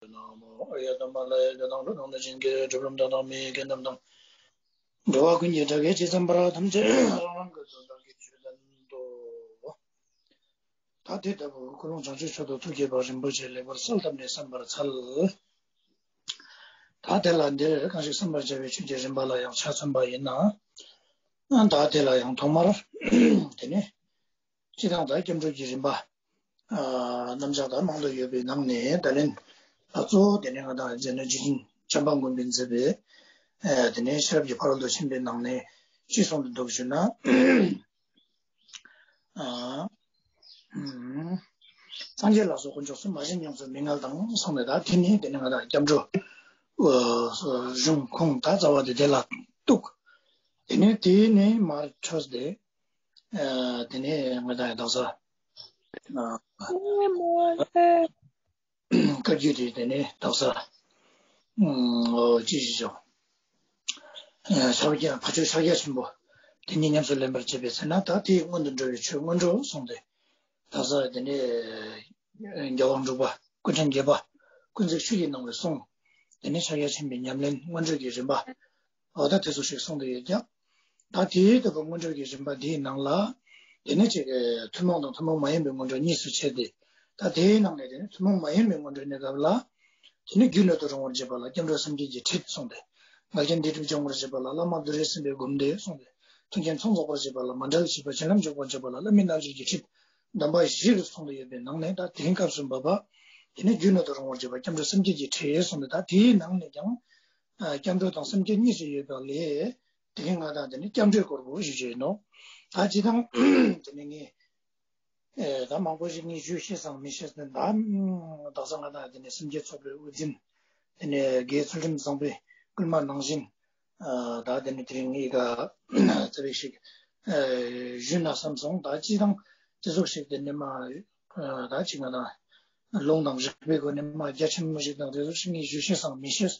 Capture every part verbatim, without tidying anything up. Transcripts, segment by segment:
ན་མོ། ཨཱརྱ་དྷརྨ་ལྷ་ཡི་བདག་དང་སྒྲུབ་དང་བླ་ན་མེད་པའི་གི་གྲུབ་རྣམས་དག་དང་མི་ཡི་དགེ་རྣམས་དང་། འགྲོ་བ་ཀུན་གྱི་དགྲ་བགེགས་ཇི་ཙམ་པར། ཐམས་ཅད་རང་རང་གི་དོན་དག་གིས་བྱོན་ལ་ཕྱག་འཚལ་ལོ། ད་དེ་ལྟ་བུ་ཀུན་སློང་བྱང་ཆུབ་མཆོག་ཏུ་ཐུགས་བསྐྱེད་པ་རིན་པོ་ཆེ་ལེགས་པར་གསལ་བཏབ་ནས་གསན་པར་འཚལ། ད་དེ་ལ་འདིར་གང་ཞིག་བསམ་པར་བྱ་བའི་ཆོས་ཀྱི་རིམ་པ་ལ་ཡང་ཆ་མཚོན་པ་ཡིན་ན། ད་དེ་ལ་ཡང་ཐོག་མར་དེ་ནས་སྤྱིར་བཏང་ད་སྐྱབས་འགྲོ་གི་རིམ་པ་རྣམ་གཞག་ད་མང་དུ་ཡོད་པའི་ནང་ནས་ད་ལན་ད་གཙོ་བོ་དེ་ནས་ང་དང་རྗེ་ན་རྗེ་བཙུན་བྱམས་པ་མགོན་པོས་མཛད་པའི་དེ་ནས་ཤེས་རབ་ཀྱི་ཕ་རོལ་ཏུ་ཕྱིན་པའི་ནང་ནས་ཅི་གསུངས་ཏེ་འདུག་ཞུ་ན། ཨ་ཨུམ། སངས་རྒྱས་ལ་སོགས་དཀོན་མཆོག་གསུམ། མ་གཞི་ཉམས་སུ་མི་མངའ་དང་གསུངས་ནས། ད་དེ་ནས་དེ་ནས་ང་དང་སྐྱབས་འགྲོ་གཞུང་ཁུངས་ད་རྩ་བ་དེ་དེ་ལ་གཏུགས། དེ་ནས་དེ་ནས་མར་འཕྲོས་ཏེ་ཨ་དེ་ནས་ང་དང་དག་ས་ཨ་བཀའ་བརྒྱུད་དེ་དེ་ནས་དག་ས་ཨུམ་ཅི་ཞིག་ཅོ། ཕྱག་རྒྱ་ཕ་ཆོས་ཕྱག་རྒྱ་ཆེན་པོ་དེ་ཉིད་ཉམས་སུ་ལེན་པར་བྱེད་པའི་ཚེ་ན། ད་དེའི་སྔོན་དུ་འགྲོ་བའི་ཆོས་སྔོན་འགྲོ་གསུངས་ཏེ། ད་ས་དེ་ནས་རྒྱལ་བ་འབྲུག་པ་སྐུ་ཕྲེང་བརྒྱད་པ་ཀུན་གཟིགས་ཆོས་ཀྱི་སྣང་བའི་གསུང་། དེ་ནས་ཕྱག་རྒྱ་ཆེན་པོའི་ཉམས་ལེན་སྔོན་འགྲོ་གི་རིམ་པ། འོ་ད་དེ་ཚོ་ཞིག་གསུངས་ཏེ་ཡོད་ཀྱང་། ད་དེའི་ལྟ་བུ་སྔོན་འགྲོ་གི་རིམ་པ་དེའི་ནང་ལ། དེ་ནས་ཅིག་ཐུན་མོང་དང་ཐུན་མོང་མ་ཡིན་པའི་སྔོན་འགྲོ་གཉིས་སུ་ཕྱེ་སྟེ། ད་དེའི་ནང་ནས་དེ་ནས་ཐུན་མོང་མ་ཡིན་པའི་སྔོན་འགྲོའི་གནས་སྐབས་ལ། དེ་ནས་རྒྱུ་ནོར་དུ་རུང་བར་བྱེད་པ་ལ་སྐྱབས་འགྲོ་སེམས་བསྐྱེད་ཀྱི་ཁྲིད་གསུངས་ཏེ། ང་རྒྱལ་སྡིག་སྒྲིབ་སྦྱོང་བར་བྱེད་པ་ལ་བླ་མ་བདུད་རྩི་སེམས་དཔའི་སྒོམ་བཟླས་གསུངས་ཏེ། མཐུན་རྐྱེན་ཚོགས་རྫོགས་པར་བྱེད་པ་ལ་མཎྜལ་བཞི་པ་བྱིན་རླབས་འཇུག་པར་བྱེད་པ་ལ་བླ་མའི་རྣལ་འབྱོར་གྱི་ཁྲིད། སྡོམ་པ་བཞི་རུ་གསུངས་ཏེ་ཡོད་པའི་ནང་ནས། ད་དེ་རིང་སྐབས་སུ་བབ་པ་དེ་ནས་རྒྱུ་ནོར་དུ་རུང་བར་བྱེད་པ་སྐྱབས་འགྲོ་སེམས་བསྐྱེད་ཀྱི་ཁྲིད་གསུངས་ཏེ། ད་དེའི་ནང་ནས་ཀྱང་ཨ་སྐྱབས་འགྲོ་དང་སེམས་བསྐྱེད་གཉིས་སུ་ཡོད་པ་ལས། དེ་རིང་ང་དང་དེ་ནས་སྐྱབས་འགྲོའི་སྐོར་བོ་ཞུ་རྒྱུ་ཡིན་ནོག། ད་སྤྱིར་བཏང་དེ་ནས་ངས་ཨེ་ད་མང་པོ་ཞིག་ངས་ཞུ་ཤེས་སང་མི་ཤེས་ནས། ད་དག་ས་ང་དང་དེ་ནས་སེམས་བསྐྱེད་ཚོགས་པའི་དབུ་འཛིན་དེ་ནས་དགེ་ཚུལ་ཁྲིམས་བཟང་པོས་བསྐུལ་མ་ནང་བཞིན། ཨ་ད་དེ་ནས་དེ་རིང་ངས་ག་ཙ་པིག་ཞིག་ཨ་ཞུས་ན་བསམ་སོང་། ད་སྤྱིར་བཏང་དེ་ཟུག་ཞིག་དེ་ནས་མ་ཨ་ད་ཅིག་ང་དང་ལུང་དང་རིགས་པའི་སྒོ་ནས་མ་རྒྱ་ཆེན་མོ་ཞིག་དང་དེ་ཟུག་ཞིག་ངས་ཞུ་ཤེས་སང་མི་ཤེས་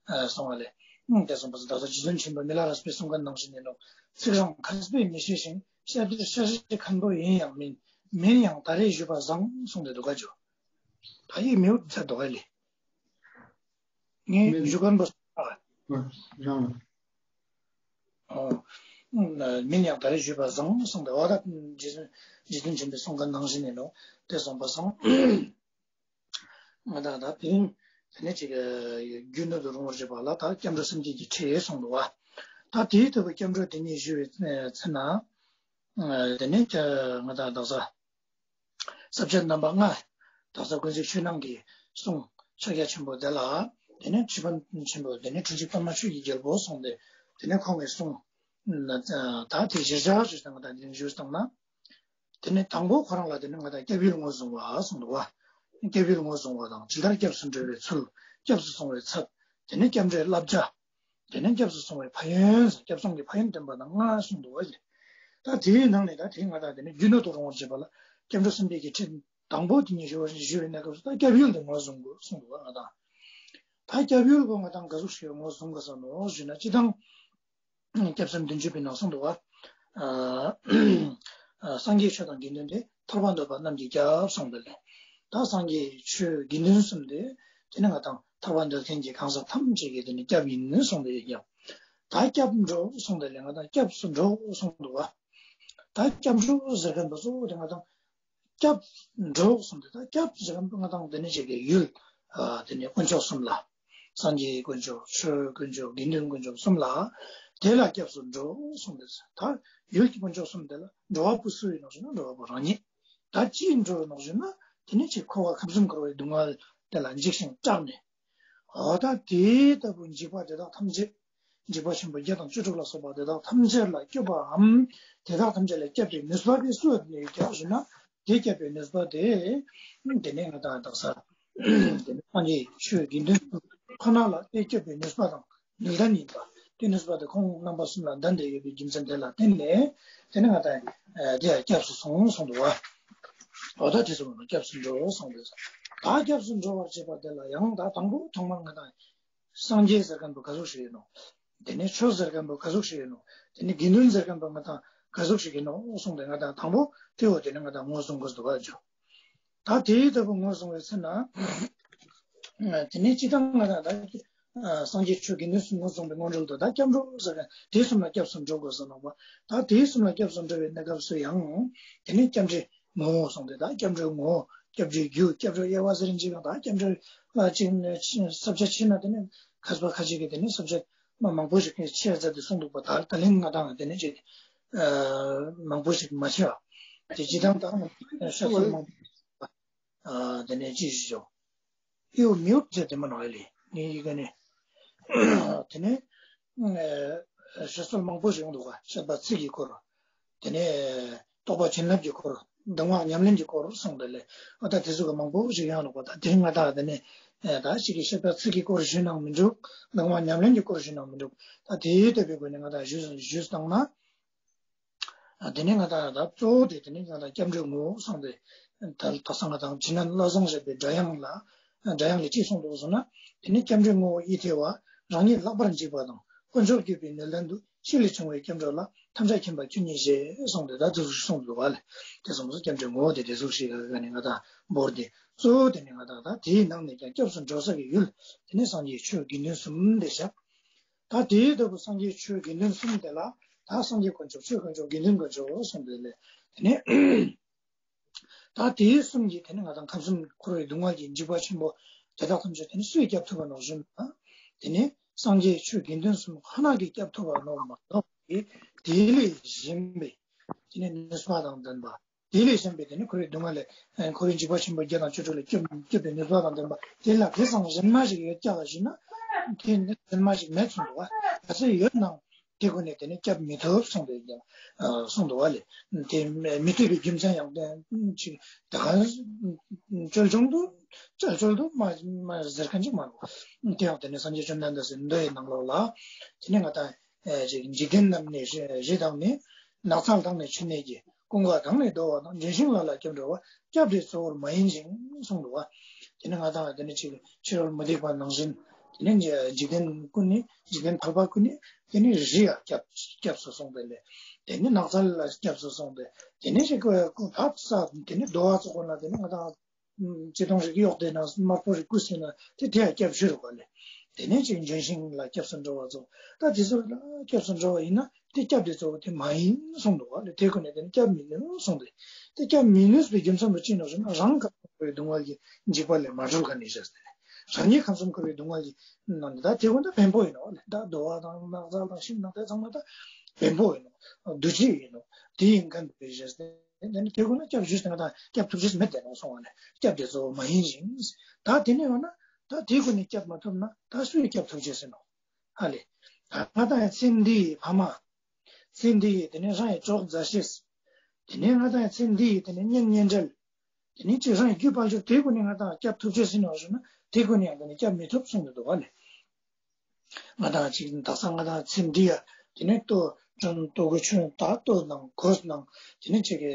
ཨ་སོང་བ་ལས། ཨང་དེ་སོང་པ་སང་དག་ས་རྗེ་བཙུན་ཆེན་པོ་མི་ལ་རས་པའི་གསུང་མཁན་ནང་བཞིན་ཡིན་ནོག། ཚིག་རང་མཁས་པས་མི་ཤེས་ཤིང་། བཤད་འདིར་བཤད་བཤད་མཁན་པོ་ཡིན་ཡང་མིན། མིན་ཡང་ད་རེས་ཞུས་པ་བཟང་གསུངས་ཏེ་འདུག་ག་ཇོ། ད་ཡིག་མི་འུ་ཚ་འདུག་ག་ལེ། ངས་མིན། ཞུ་མཁན་པོ་ཨ་རང་ཨོ། མིན་ཡང་ད་རེས་ཞུས་པ་བཟང་གསུངས་ཏེ། འོ་ད་རྗེ་བཙུན་རྗེ་བཙུན་ཆེན་པོའི་གསུང་མཁན་ནང་བཞིན་ཡིན་ནོག། དེ་སོང་པ་སང་ང་དང་ད་དེ་རིང་དེ་ནས་ཅིག་རྒྱུ་ནོར་དུ་རུང་བར་བྱེད་པ་ལ་ད་སྐྱབས་འགྲོ་སེམས་བསྐྱེད་ཀྱི་ཁྲིད་གསུངས་འདུག་པ། ད་དེའི་ལྟ་བུ་སྐྱབས་འགྲོ་དེ་ཉིད་ཞུ་བའི་ཚེ་ན། དེ་ནས་ང་དང་དག་ས་ས་བཅད་རྣམ་པ་ལྔ། དག་ས་ཀུན་གཟིགས་ཆོས་སྣང་གི་གསུང་ཕྱག་རྒྱ་ཆེན་པོ་དེ་ལ། དེ་ནས་ཁྲི་པ་ཆེན་པོ་དེ་ནས་ཁྲི་གཅིག་པདྨ་ཆོས་ཀྱི་རྒྱལ་པོ་གསུངས་ཏེ། དེ་ནས་ཁོང་གི་གསུང་ད་དེ་གཞིར་བཞག་ཞུས་ཏེ་ང་དང་དེ་རིང་ཞུས་བཏང་ན། དེ་ནས་དང་པོ་ཁོ་རང་ལ་དེ་ནས་ང་དང་སྐྱབས་ཡུལ་ངོས་བཟུང་བ་གསུངས་འདུག་པ། སྐྱབས་ཡུལ་ངོས་བཟུང་བ་དང་ཇི་ལྟར་སྐྱབས་སུ་འགྲོ་བའི་ཚུལ། སྐྱབས་སུ་སོང་བའི་ཚད། དེ་ནས་སྐྱབས་འགྲོའི་བསླབ་བྱ། དེ་ནས་སྐྱབས་སུ་སོང་བའི་ཕན་ཡོན། སྐྱབས་སོང་གི་ཕན་ཡོན་བསྟན་པ་དང་ལྔ་གསུངས་འདུག་པ་ལེ། ད་དེའི་ནང་ནས་ད་དེ་ང་དང་དེ་ནས་རྒྱུ་ནོར་དུ་རུང་བར་བྱེད་པ་ལ་སྐྱབས་འགྲོ་སེམས་བསྐྱེད་ཀྱི་ཁྲིད་དང་པོ་དེ་ཉིད་ཞུ་བ་ཞུ་བའི་གནས་སྐབས་སུ་ད་སྐྱབས་ཡུལ་དུ་ངོས་བཟུང་དགོས་གསུངས་འདུག་པ། ང་དང་ད་སྐྱབས་ཡུལ་གོ་ང་དང་ག་ཟུག་ཞིག་ངོས་བཟུང་དགོས་ས་ནོག་ཞུས་ན། སྤྱིར་བཏང་སྐྱབས་སེམས་བདུན་ཅུ་པའི་ནང་གསུངས་འདུག་པ། ཨ་སངས་རྒྱས་ཆོས་དང་དགེ་འདུན་ཏེ། ཐར་པ་འདོད་པ་རྣམས་ཀྱི་སྐྱབས་གསུངས་པ་ལས། ད་སངས་རྒྱས་ཆོས་དགེ་འདུན་གསུམ་དེ་དེ་ནི་ང་དང་ཐར་པ་འདོད་མཁན་གྱི་གང་ཟག་ཐམས་ཅད་ཀྱི་དེ་ནི་སྐྱབས་ཡིན་གསུངས་པ་ཡིན་ཀྱང་། ད་སྐྱབས་འགྲོ་གསུངས་པ་ལས་ང་དང་སྐྱབས་སུ་འགྲོ་གསུངས་འདུག་པ། ད་སྐྱབས་འགྲོ་ཟེར་མཁན་པོ་གཙོ་བོ་དེ་ང་དང་སྐྱབས་འགྲོ་གསུངས་ཏེ། ད་སྐྱབས་ཟེར་མཁན་པོ་ང་དང་དེ་ནི་ཅིག་གི་ཡུལ། ཨ་དེ་ནི་དཀོན་མཆོག་གསུམ་ལ། སངས་རྒྱས་དཀོན་མཆོག་ཆོས་དཀོན་མཆོག་དགེ་འདུན་དཀོན་མཆོག་གསུམ་ལ། དེ་ལ་སྐྱབས་སུ་འགྲོ་གསུངས་ཏེ། ད་ཡུལ་གྱི་དཀོན་མཆོག་གསུམ་དེ་ལ་འགྲོ་བ་པོ་སུ་ཡིན་ནོག་ཞུ་ན་འགྲོ་བ་པོ་རང་ཉིད། ད་ཅིའི་འགྲོ་ནོག་ཞུ་ན། དེ་ནི་ཅིག་འཁོར་བ་ཁམས་གསུམ་འཁོར་བའི་སྡུག་བསྔལ་དེ་ལ་འཇིགས་ཤིང་སྐྲག་ནས། འོ་ད་དེ་ལྟ་བུ་འཇིགས་པ་དེ་དག་ཐམས་ཅད། འཇིགས་པ་ཆེན་པོ་བརྒྱ་དང་བཅུ་དྲུག་ལ་སོགས་པ་དེ་དག་ཐམས་ཅད་ལ་སྐྱོབ་པའམ། དེ་དག་ཐམས་ཅད་ལས་སྐྱོབ་པའི་ནུས་པ་དེ་སུ་ལ་ཡོད་ཀྱག་ཞུ་ན། དེ་སྐྱོབ་པའི་ནུས་པ་དེ། དེ་ནི་ང་དང་དག་ས་དེ་ནི་སངས་རྒྱས་ཆོས་དགེ་འདུན་ཁོ་ན་ལ་དེ་སྐྱོབ་པའི་ནུས་པ་དང་ནུས་ལྡན་ཡིན་པ། དེ་ནུས་པ་དེ་ཁོང་རྣམ་པ་གསུམ་ལ་ལྡན་ཏེ་ཡོད་པའི་རྒྱུ་མཚན་དེ་ལ་བརྟེན་ནས། དེ་ནི་ང་དང་དེ་ཡང་སྐྱབས་སུ་སོང་གསུངས་འདུག་པ། འོ་ད་དེ་ཚོ་སྐྱབས་སུ་འགྲོ་གསུངས་ཏེ། ད་སྐྱབས་སུ་འགྲོ་བར་བྱེད་པ་དེ་ལ་ཡང་ད་དང་པོ་ཐོག་མར་ང་དང་སངས་རྒྱས་ཟེར་མཁན་པོ་ག་ཟུག་ཞིག་ཡིན་ནོག། དེ་ནས་ཆོས་ཟེར་མཁན་པོ་ག་ཟུག་ཞིག་ཡིན་ནོག། དེ་ནས་དགེ་འདུན་ཟེར་མཁན་པོ་ང་དང་ག་ཟུག་ཞིག་ཡིན་ནོག་གསུངས་ཏེ། ང་དང་དང་པོ་དེ་བོ་དེ་ནས་ང་དང་ངོས་བཟུང་དགོས་འདུག་ག་ཇོ། ད་དེའི་ལྟ་བུ་ངོས་བཟུང་བའི་ཚེ་ན། དེ་ནས་སྤྱིར་བཏང་ང་དང་ད་སངས་རྒྱས་ཆོས་དགེ་འདུན་གསུམ་ངོ་བཟུང་བའི་སྔོན་འགྲོ་དུ་ད་སྐྱབས་འགྲོ་ཟེར་མཁན་དེ་གསུམ་ལ་སྐྱབས་སུ་འགྲོ་དགོས་ཟེར་ནོག་པ། ད་དེ་གསུམ་ལ་སྐྱབས་སུ་འགྲོ་བའི་གནས་སྐབས་སུ་ཡང་དེ་ནས་སྐྱབས་འགྲོའི་ངོ་བོ་གསུངས་ཏེ། ད་སྐྱབས་འགྲོའི་ངོ་བོ། སྐྱབས་འགྲོའི་རྒྱུ། སྐྱབས་འགྲོའི་དབྱེ་བ་ཟེར་ཅིག་ཡང་ད་སྐྱབས་འགྲོ་ལ་ཅིག་ས་བཅད་ཕྱེ་ན་དེ་ནས་མཁས་པ་ཁ་ཅིག་གིས་དེ་ནས་ས་བཅད་མ་མང་པོ་ཞིག་གི་ཕྱེ་མཛད་དེ་གསུངས་འདུག་པ། ད་ད་ལན་ང་དང་དེ་ནས་ཅིག་ཨ་མང་པོ་ཞིག་མ་ཕྱེ་བ། དེ་སྤྱིར་བཏང་ད་ཤ་ཚུལ་མང་པོ། ཨ་དེ་ནས་ཅི་ཞིག་ཞོག་ཡོད་མི་ཡོད་ཟེར་དེ་མ་ནོག་ཨ་ལེ། ངའི་ཡི་གེ་ནས། དེ་ནས་ཨ་བཤད་སྲོལ་མང་པོ་ཞིག་ཡོང་འདུག་ག་བཤད་པ་ཚིག་གི་སྐོར། དེ་ནས་རྟོགས་པ་བྱིན་རླབས་ཀྱི་སྐོར། གདམས་ངག་ཉམས་ལེན་གྱི་སྐོར་གསུངས་ཏེ་ལེ། འོ་ད་དེ་ཚོ་གི་མང་པོ་ཞིག་ཡོང་འདུག་པ། ད་དེ་ང་དང་དེ་ནས་ཨ་ད་ཅིག་གི་བཤད་པ་ཚིག་གི་སྐོར་ཞུས་ནའང་མི་འགྲིག་གདམས་ངག་ཉམས་ལེན་གྱི་སྐོར་ཞུས་ནའང་མི་འགྲིག་ད་དེའི་ལྟ་བའི་སྒོ་ནས་ང་དང་ཞུས་ཞུས་བཏང་ན། ཨ་དེ་ནས་ང་དང་ད་གཙོ་བོ་དེ་དེ་ནས་ང་དང་སྐྱབས་འགྲོའི་ངོ་བོ་གསུངས་ཏེ། ད་དག་ས་ང་དང་བྱིན་རླབས་བློ་བཟང་ཞེས་པའི་སྒྲ་དབྱངས་ལ། སྒྲ་དབྱངས་ལས་ཅི་གསུངས་འདུག་ཟེར་ན། དེ་ནས་སྐྱབས་འགྲོའི་ངོ་བོ་ཡིད་བདེ་བ། རང་ཉིད་ལྷག་པར་འཇིགས་པ་དང་། དཀོན་མཆོག་བསྐྱོད་པའི་ནུས་ལྡན་དུ། ཕྱི་ལས་བྱུང་བའི་སྐྱབས་འགྲོ་ལ། ཐམས་ཅད་མཁྱེན་པ་ཁྱོད་ཉིད་ཞེས་གསུངས་ཏེ། ད་དེ་ཚོ་གསུངས་འདུག་པ་ལེ། དེ་གསུངས་སོ། སྐྱབས་འགྲོའི་ངོ་བོ་དེ་དེ་ཚོ་ཞིག་ག་ནས་ང་དང་བོར་ཏེ། གཙོ་བོ་དེ་ནས་ང་དང་ད་དེའི་ནང་ནས་ཀྱང་སྐྱབས་སུ་འགྲོ་ས་གི་ཡུལ་དེ་ནས་སངས་རྒྱས་ཆོས་དགེ་འདུན་གསུམ་དེ་བཞག་ད་དེའི་ལྟ་བུ་སངས་རྒྱས་ཆོས་དགེ་འདུན་གསུམ་དེ་ལ་ད་སངས་རྒྱས་དཀོན་མཆོག་ཆོས་དཀོན་མཆོག་དགེ་འདུན་དཀོན་མཆོག་གསུངས་ཏེ་ལེ། དེ་ནས་ད་དེའི་གསུམ་གྱིས་དེ་ནས་ང་དང་ཁམས་གསུམ་འཁོར་བའི་སྡུག་བསྔལ་གྱི་འཇིགས་པ་ཆེན་པོ་དེ་དག་ཐམས་ཅད་དེ་ནས་སུས་སྐྱབས་ཐུབ་པ་ནོག་ཞུ་ན། དེ་ནས་སངས་རྒྱས་ཆོས་དགེ་འདུན་གསུམ་ཁོ་ན་གིས་སྐྱབས་ཐུབ་པ་ནོག་མ་གཏོགས་ཏེ། དེ་ལས་གཞན་པའི་དེ་ནས་ནུས་པ་དང་ལྡན་པ། དེ་ལས་གཞན་པའི་དེ་ནི་འཁོར་བའི་སྡུག་བསྔལ་ལས། འཁོར་བའི་འཇིགས་པ་ཆེན་པོ་བརྒྱད་དང་བཅུ་དྲུག་ལས་སྐྱོབ་སྐྱོབ་པའི་ནུས་པ་དང་ལྡན་པ་དེ་ལ་དེ་ཙམ་གཞན་མ་ཞིག་ཡོད་ཀྱག་ཞུ་ན། དེ་ནི་གཞན་མ་ཞིག་མེད་གསུངས་འདུག་པ། གལ་སྲིད་ཡོད་ནའང་དེ་ཀུན་ནས་དེ་ནི་སྐྱབས་མི་ཐུབ་གསུངས་ཏེ་ཀྱང་གསུངས་འདུག་པ་ལེ། དེ་མི་ཐུབ་པའི་རྒྱུ་མཚན་ཡང་དེ་ཅིག་ད་ག་ཅོལ་ཆུང་དུ་ཅོལ་ཆུང་དུ་མ་མ་ཟེར་མཁན་ཅིག་མ་རེད། དེ་ཡང་དེ་ནི་སངས་རྒྱས་བཅོམ་ལྡན་འདས་སི་མདོའི་ནང་ལོགས་ལ་དེ་ནི་ང་དང་ཨེ་ཅིག་འཇིག་རྟེན་རྣམས་ནི་རི་རི་དང་ནི། ནགས་ཚལ་དང་ནི་ཆུ་གནས་ཀྱི། ཀུན་དགའ་དང་ནི་བདེ་བ་དང་། ལྗོན་ཤིང་ལ་ལ་སྐྱབས་འགྲོ་བ། སྐྱབས་དེ་གཙོ་བོར་མ་ཡིན་ཅིང་གསུངས་འདུག་པ། དེ་ནི་ང་དང་དེ་ནི་ཅིག་ཕྱི་རོལ་མུ་སྟེགས་པ་ནང་བཞིན་དེ་ནི་འཇིག་རྟེན་ཀུན་ནི་འཇིག་རྟེན་ཐལ་བ་ཀུན་ནི་དེ་ནི་རི་ཡ་སྐྱབས་སྐྱབས་སུ་སོང་སྟེ་ལེ། དེ་ནི་ནགས་ཚལ་ལ་སྐྱབས་སུ་སོང་སྟེ་དེ་ནི་ཅིག་ཀུན་ཐབས་ས་དེ་ནི་རྡོ་བ་ཙོགས་ཀུན་ལ་དེ་ནི་ང་དང་ཅི་དང་རིགས་གཡོག་དེ་ན་དམར་པོ་རིགས་ཀུ་སེ་ན་དེ་དེ་ཡ་སྐྱབས་ཞུ་རུ་བ་ལེ། དེ་ནས་ཅིག་ལྗོན་ཤིང་ལ་སྐྱབས་སུ་འགྲོ་བ་ཙོགས། ད་དེ་ཚོ་ལ་སྐྱབས་སུ་འགྲོ་བ་ཡིན་ན་དེ་སྐྱབས་དེ་གཙོ་བོ་དེ་མ་ཡིན་གསུངས་འདུག་པ་ལེ། དེ་ཀུན་ནས་དེ་ནི་སྐྱབས་མིན་ནོ་གསུངས་ཏེ། དེ་སྐྱབས་མི་ནུས་པའི་རྒྱུ་མཚན་པོ་ཅི་ནོག་ཟེར་ན། རང་ཁམས་གསུམ་འཁོར་བའི་སྡུག་བསྔལ་གྱི་འཇིགས་པ་ལས་མ་གྲོལ་མཁན་ནི་བཞག་སྟེ། རང་ཉིད་ཁམས་གསུམ་འཁོར་བའི་སྡུག་བསྔལ་གྱི་ནང་ནས་ད་དེ་ཀུན་ད་བེམ་པོ་ཡིན་ནོག་ལེ། ད་རྡོ་བ་དང་ནགས་ཚལ་དང་ཤིང་དང་དེ་ཚང་མ་ད་བེམ་པོ་ཡིན་ནོག་འདུ་བྱེད་ཡིན་ནོག་དེ་ཡིན་མཁན་པོ་བཞག་སྟེ། དེ་ནི་དེ་ཀུན་ལ་སྐྱབས་ཞུས་ཏེ་ང་དང་སྐྱབས་ཐུབ་ཅེས་མེད་དེ་ནོག་གསུངས་པ་ལེ། སྐྱབས་དེ་གཙོ་བོ་མ་ཡིན་ཞིང་། ད་དེ་ནས་འོ་ན་ད་དེ་ཀུན་ནས་སྐྱབས་མ་ཐུབ་ན་ད་སུས་སྐྱབས་ཐུབ་ཅེས་ཡིན་ནོག་ཧ་ལེ། ད་ང་དང་ཡང་ཚེ་འདིའི་ཕ་མ། ཚེ་འདིའི་དེ་ནས་རང་གི་གྲོགས་མཛའ་བཤེས། དེ་ནས་ང་དང་ཡང་ཚེ་འདིའི་དེ་ནས་གཉེན་ཉེ་འབྲེལ། དེ་ནས་ཅིག་རང་གི་རྒྱུད་པ་འབྱོར་དེ་ཀུན་ནས་ང་དང་སྐྱབས་ཐུབ་ཅེས་ཡིན་ནོག་ཞུ་ན། དེ་ཀུན་ནས་ཡང་དེ་ནས་སྐྱབས་མི་ཐུབ་གསུངས་ཏེ་འདུག་པ་ལེ། ང་དང་ཅིག་དག་ས་ང་དང་ཚེ་འདི་ཡ་དེ་ནས་ལྟོ་ལྟོ་གོས་ཆོས་ད་ལྟོ་དང་གོས་དང་དེ་ནས་ཅིག་གི་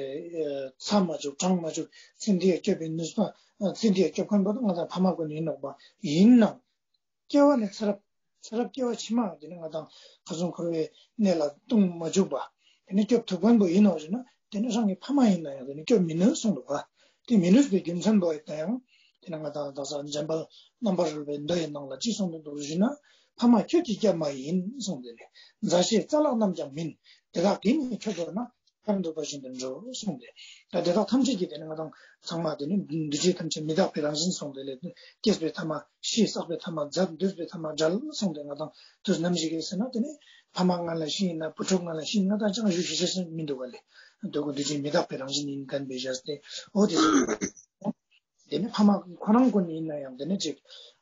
ཚ་མ་བཅུག་གྲང་མ་བཅུག་ཚེ་འདི་ཡ་སྐྱོབ་པའི་ནུས་པ། ཚེ་འདི་ཡ་སྐྱོབ་མཁན་པོ་ང་དང་ཕ་མ་ཀུན་ཡིན་ནོག་པ། ཡིན་ནའང་སྐྱེ་བ་ནས་ཚེ་རབས་ཚེ་རབས་སྐྱེ་བ་ཕྱི་མ་དེ་ནས་ང་དང་ཁམས་གསུམ་འཁོར་བའི་གནས་ལ་ལྟུང་མ་བཅུག་པ། དེ་ནས་སྐྱོབ་ཐུབ་མཁན་པོ་ཡིན་ནོག་ཞུ་ན། དེ་ནི་རང་གི་ཕ་མ་ཡིན་ན་ཡང་དེ་ནི་སྐྱོབ་མི་ནུས་གསུངས་འདུག་པ། དེ་མི་ནུས་པའི་རྒྱུ་མཚན་པོ་ཡིན་ན་ཡང་དེ་ནི་ང་དང་དག་ས་འཇམ་དཔལ་རྣམ་པར་རོལ་པའི་མདོ་ཡི་ནང་ལ་ཅི་གསུངས་འདུག་ཞུ་ན། ཕ་མ་ཁྱོད་ཀྱི་སྐྱབས་མ་ཡིན་གསུངས་ཏེ་ལེ། མཛའ་བཤེས་རྩ་ལག་རྣམས་ཀྱང་མིན། དེ་དག་གིས་ནི་ཁྱོད་མདོར་ན། ཁར་འདོད་པ་བཞིན་དུ་འགྲོ་གསུངས་ཏེ། ད་དེ་དག་ཐམས་ཅད་ཀྱི་དེ་ནི་ང་དང་ཚང་མ་དེ་ནི་འདུ་བྱེད་ཐམས་ཅད་མི་རྟག་པའི་རང་བཞིན་གསུངས་ཏེ་ལེ། སྐྱེས་པའི་ཐ་མ་ཤི། བསགས་པའི་ཐ་མ་འཛད། འདོད་པའི་ཐ་མ་བྲལ་གསུངས་ཏེ། ང་དང་དུས་ནམ་ཞིག་གི་ཟེར་ན་དེ་ནི་ཕ་མ་ང་ལ་ཤི་ཡིན་ན་བུ་ཕྲུག་ང་ལ་ཤི་ཡིན་ན་ད་ཅང་ཞུ་ཤེས་ཤེས་མི་འདུག་ག་ལེ། འདོད་དགུ་འདུ་བྱེད་མི་རྟག་པའི་རང་བཞིན་ཡིན་མཁན་པའི་བཞག་སྟེ། འོ་དེ་ཟེར། དེ་ནི་ཕ་མ་ཁོ་རང་ཀུན་ཡིན་ན་ཡང་དེ་ནི་ཅིག་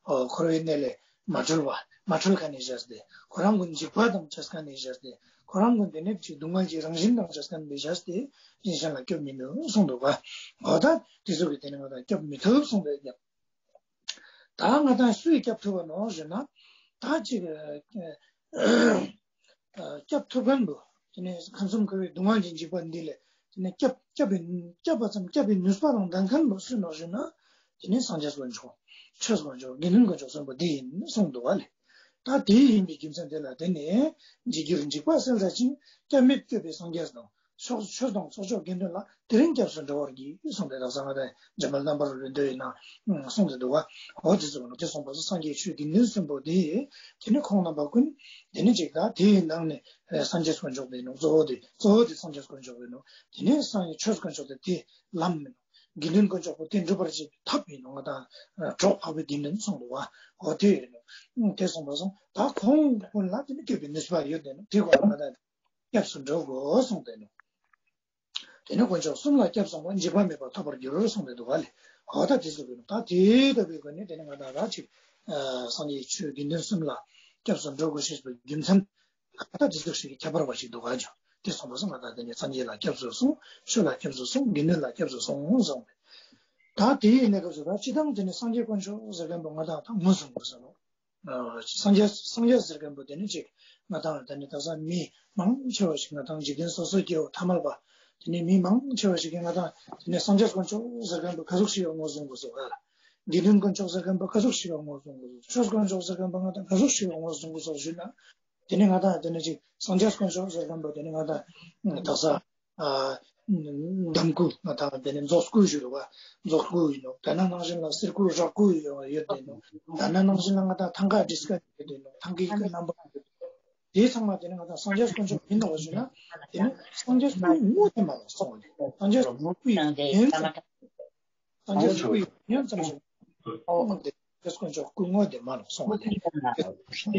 འཁོར་བའི་གནས་ལས་མ་གྲོལ་བ་མ་གྲོལ་མཁན་ནི་བཞག་སྟེ། ཁོ་རང་ཀུན་འཇིགས་པ་དང་བཅས་མཁན་ནི་བཞག་སྟེ། ཁོ་རང་ཀུན་དེ་ནི་ཅིག་སྡུག་བསྔལ་གྱི་རང་བཞིན་དང་བཅས་མཁན་ནི་བཞག་སྟེ། གཞན་གཞན་ལ་སྐྱོབ་མི་ནུས་གསུངས་འདུག་པ། འོ་ད་དེ་ཚོ་གི་དེ་ནི་ང་དང་སྐྱོབ་མི་ཐུབ་གསུངས་པའི་སྐྱབས། ད་ང་དང་སུས་སྐྱབས་ཐུབ་པ་ནོག་ཞུ་ན། ད་ཅིག་སྐྱབས་ཐུབ་མཁན་པོ། དེ་ནས་ཁམས་གསུམ་འཁོར་བའི་སྡུག་བསྔལ་གྱི་འཇིགས་པ་འདི་ལས་དེ་ནས་སྐྱབས་སྐྱབས་པའི་སྐྱབས་པ་ཙམ་སྐྱབས་པའི་ནུས་པ་དང་ལྡན་མཁན་པོ་སུ་ནོག་ཞུ་ན། དེ་ནས་སངས་རྒྱས་དཀོན་མཆོག་ཆོས་དཀོན་མཆོག་དགེ་འདུན་དཀོན་མཆོག་གསུམ་པོ་འདི་ཡིན་གསུངས་འདུག་པ་ལེ། ད་དེ་ཡིན་པའི་རྒྱུ་མཚན་དེ་ལ་བརྟེན་ནས་འཇིགས་རྒྱུའི་འཇིགས་པ་བསལ་མཛད་ཅིང་། སྐྱབས་མེད་སྐྱོབ་པའི་སངས་རྒྱས་དང་། ཆོས་ཆོས་དང་ཚོགས་མཆོག་དགེ་འདུན་ལ་དེ་རིང་སྐྱབས་སུ་འགྲོ་བར་བགྱི་གསུངས་ཏེ། དག་ས་ང་ཏང་འཇམ་དཔལ་རྣམ་པར་རོལ་པའི་མདོ་ཡི་ནང་གསུངས་ཏེ་འདུག་ག། འོ་དེ་ཙོགས་ནོག། དེ་གསུངས་པ་སངས་རྒྱས་ཆོས་དགེ་འདུན་གསུམ་པོ་དེ་དེ་ནི་ཁོང་རྣམ་པ་ཀུན་དེ་ནི་ཅིག་ད་དེའི་ནང་ནས་སངས་རྒྱས་དཀོན་མཆོག་དེ་ནོག། གཙོ་བོ་དེ་གཙོ་བོ་དེ་སངས་རྒྱས་དཀོན་མཆོག་དེ་ནོག། དེ་ནི་སངས་རྒྱས་ཆོས་དཀོན་མཆོག་དེ་དེ་ལམ་མིན་ནོག། དགེ་འདུན་དཀོན་མཆོག་པོ་དེ་སྒྲུབ་པར་བྱེད་པའི་ཐབས་ཡིན་ནོག། ང་ཏང་གྲོགས་འཕགས་པའི་དགེ་འདུན་གསུངས་འདུག་པ། འོ་དེ་ཡིན་ནོག། དེ་གསུངས་པ་སོང་། ད་ཁོང་ཀུན་ལ་དེ་ནི་སྐྱོབ་པའི་ནུས་པ་ཡོད་དེ་ནོག། དེ་ཀུན་ལ་ང་ཏང་སྐྱབས་སུ་འགྲོ་དགོས་གསུངས་ཏེ་ནོག། དེ་ནི་དཀོན་མཆོག་གསུམ་ལ་སྐྱབས་སོང་བ་འཇིགས་པ་མེད་པར་ཐོབ་པར་འགྱུར་གསུངས་ཏེ་འདུག་ག་ལེ། འོ་ད་དེ་ཟེར་དགོས་ནོག། ད་དེ་ལྟ་བུའི་སྒོ་ནས་དེ་ནི་ང་ཏང་ར་ཅིག་སངས་རྒྱས་ཆོས་དགེ་འདུན་གསུམ་ལ་སྐྱབས་སུ་འགྲོ་དགོས་ཤེས་པའི་རྒྱུ་མཚན། ད་དེ་ཟུག་ཞིག་གི་ཁྱད་པར་བ་ཞིག་འདུག་ག་ཅོ། དེ་གསུངས་པ་སོང་། ང་ཏང་དེ་ནི་སངས་རྒྱས་ལ་སྐྱབས་སུ་སོང་། ཆོས་ལ་སྐྱབས་སུ་སོང་། དགེ་འདུན་ལ་སྐྱབས་སུ་སོང་གསུངས་ཏེ། ད་དེའི་གནས་སྐབས་སུ་ད་སྤྱིར་བཏང་དེ་ནི་སངས་རྒྱས་དཀོན་མཆོག་ཟེར་མཁན་པོ་ང་ཏང་ད་ངོས་བཟུང་དགོས་ས་ནོག། སངས་རྒྱས་སངས་རྒྱས་ཟེར་མཁན་པོ་དེ་ནི་ཅིག་ང་ཏང་དེ་ནི་དག་ས་མི་མང་ཆེ་བ་ཞིག་ང་ཏང་འཇིག་རྟེན་སོ་སོའི་སྐྱེ་བོ་ཐ་མལ་པ་དེ་ནི་མི་མང་ཆེ་བ་ཞིག་གིས་ང་ཏང་དེ་ནི་སངས་རྒྱས་དཀོན་མཆོག་ཟེར་མཁན་པོ་ག་ཟུག་ཞིག་ངོས་བཟུང་དགོས་སོག་ག་ལ། དགེ་འདུན་དཀོན་མཆོག་ཟེར་མཁན་པོ་ག་ཟུག་ཞིག་ངོས་བཟུང་དགོས་སོག། ཆོས་དཀོན་མཆོག་ཟེར་མཁན་པོ་ང་ཏང་ག་ཟུག་ཞིག་ངོས་བཟུང་དགོས་སོག་ཞུས་ན། དེ་ནི་ང་ཏང་དེ་ནི་ཅིག་སངས་རྒྱས་དཀོན་མཆོག་ཟེར་མཁན་པོ་དེ་ནི་ང་ཏང་དག་ས་ཨ་གདམས་སྐུ་ང་ཏང་དེ་ནི་རྫོགས་སྐུ་ཞུ་རུ་བ་རྫོགས་སྐུ་ཡིན་ནོག། དེ་ནང་བཞིན་ལ་གསེར་སྐུ་རག་སྐུ་ཡོད་དེ་ནོག། དེ་ནང་བཞིན་ལ་ང་ཏང་ཐང་ག་བྲིས་ཀ་ཡོད་དེ་ནོག། ཐང་གའི་སྐུ་རྣམ་པ་ཡོད་དེ། དེ་ཚང་མ་དེ་ནི་ང་ཏང་སངས་རྒྱས་དཀོན་མཆོག་ཡིན་ནོག་ཞུ་ན། དེ་ནི་སངས་རྒྱས་སྐུ་ངོ་དེ་མ་ལ་སོང་བ་དེ་སངས་རྒྱས་སྐུ་ཡིན་ཙམ། སངས་རྒྱས་སྐུ་ཡིན་ཙམ་ཞིག་ཨོ་དེ་དཀོན་མཆོག་སྐུ་ངོ་དེ་མ་ལ་སོང་བ་དེ། སངས་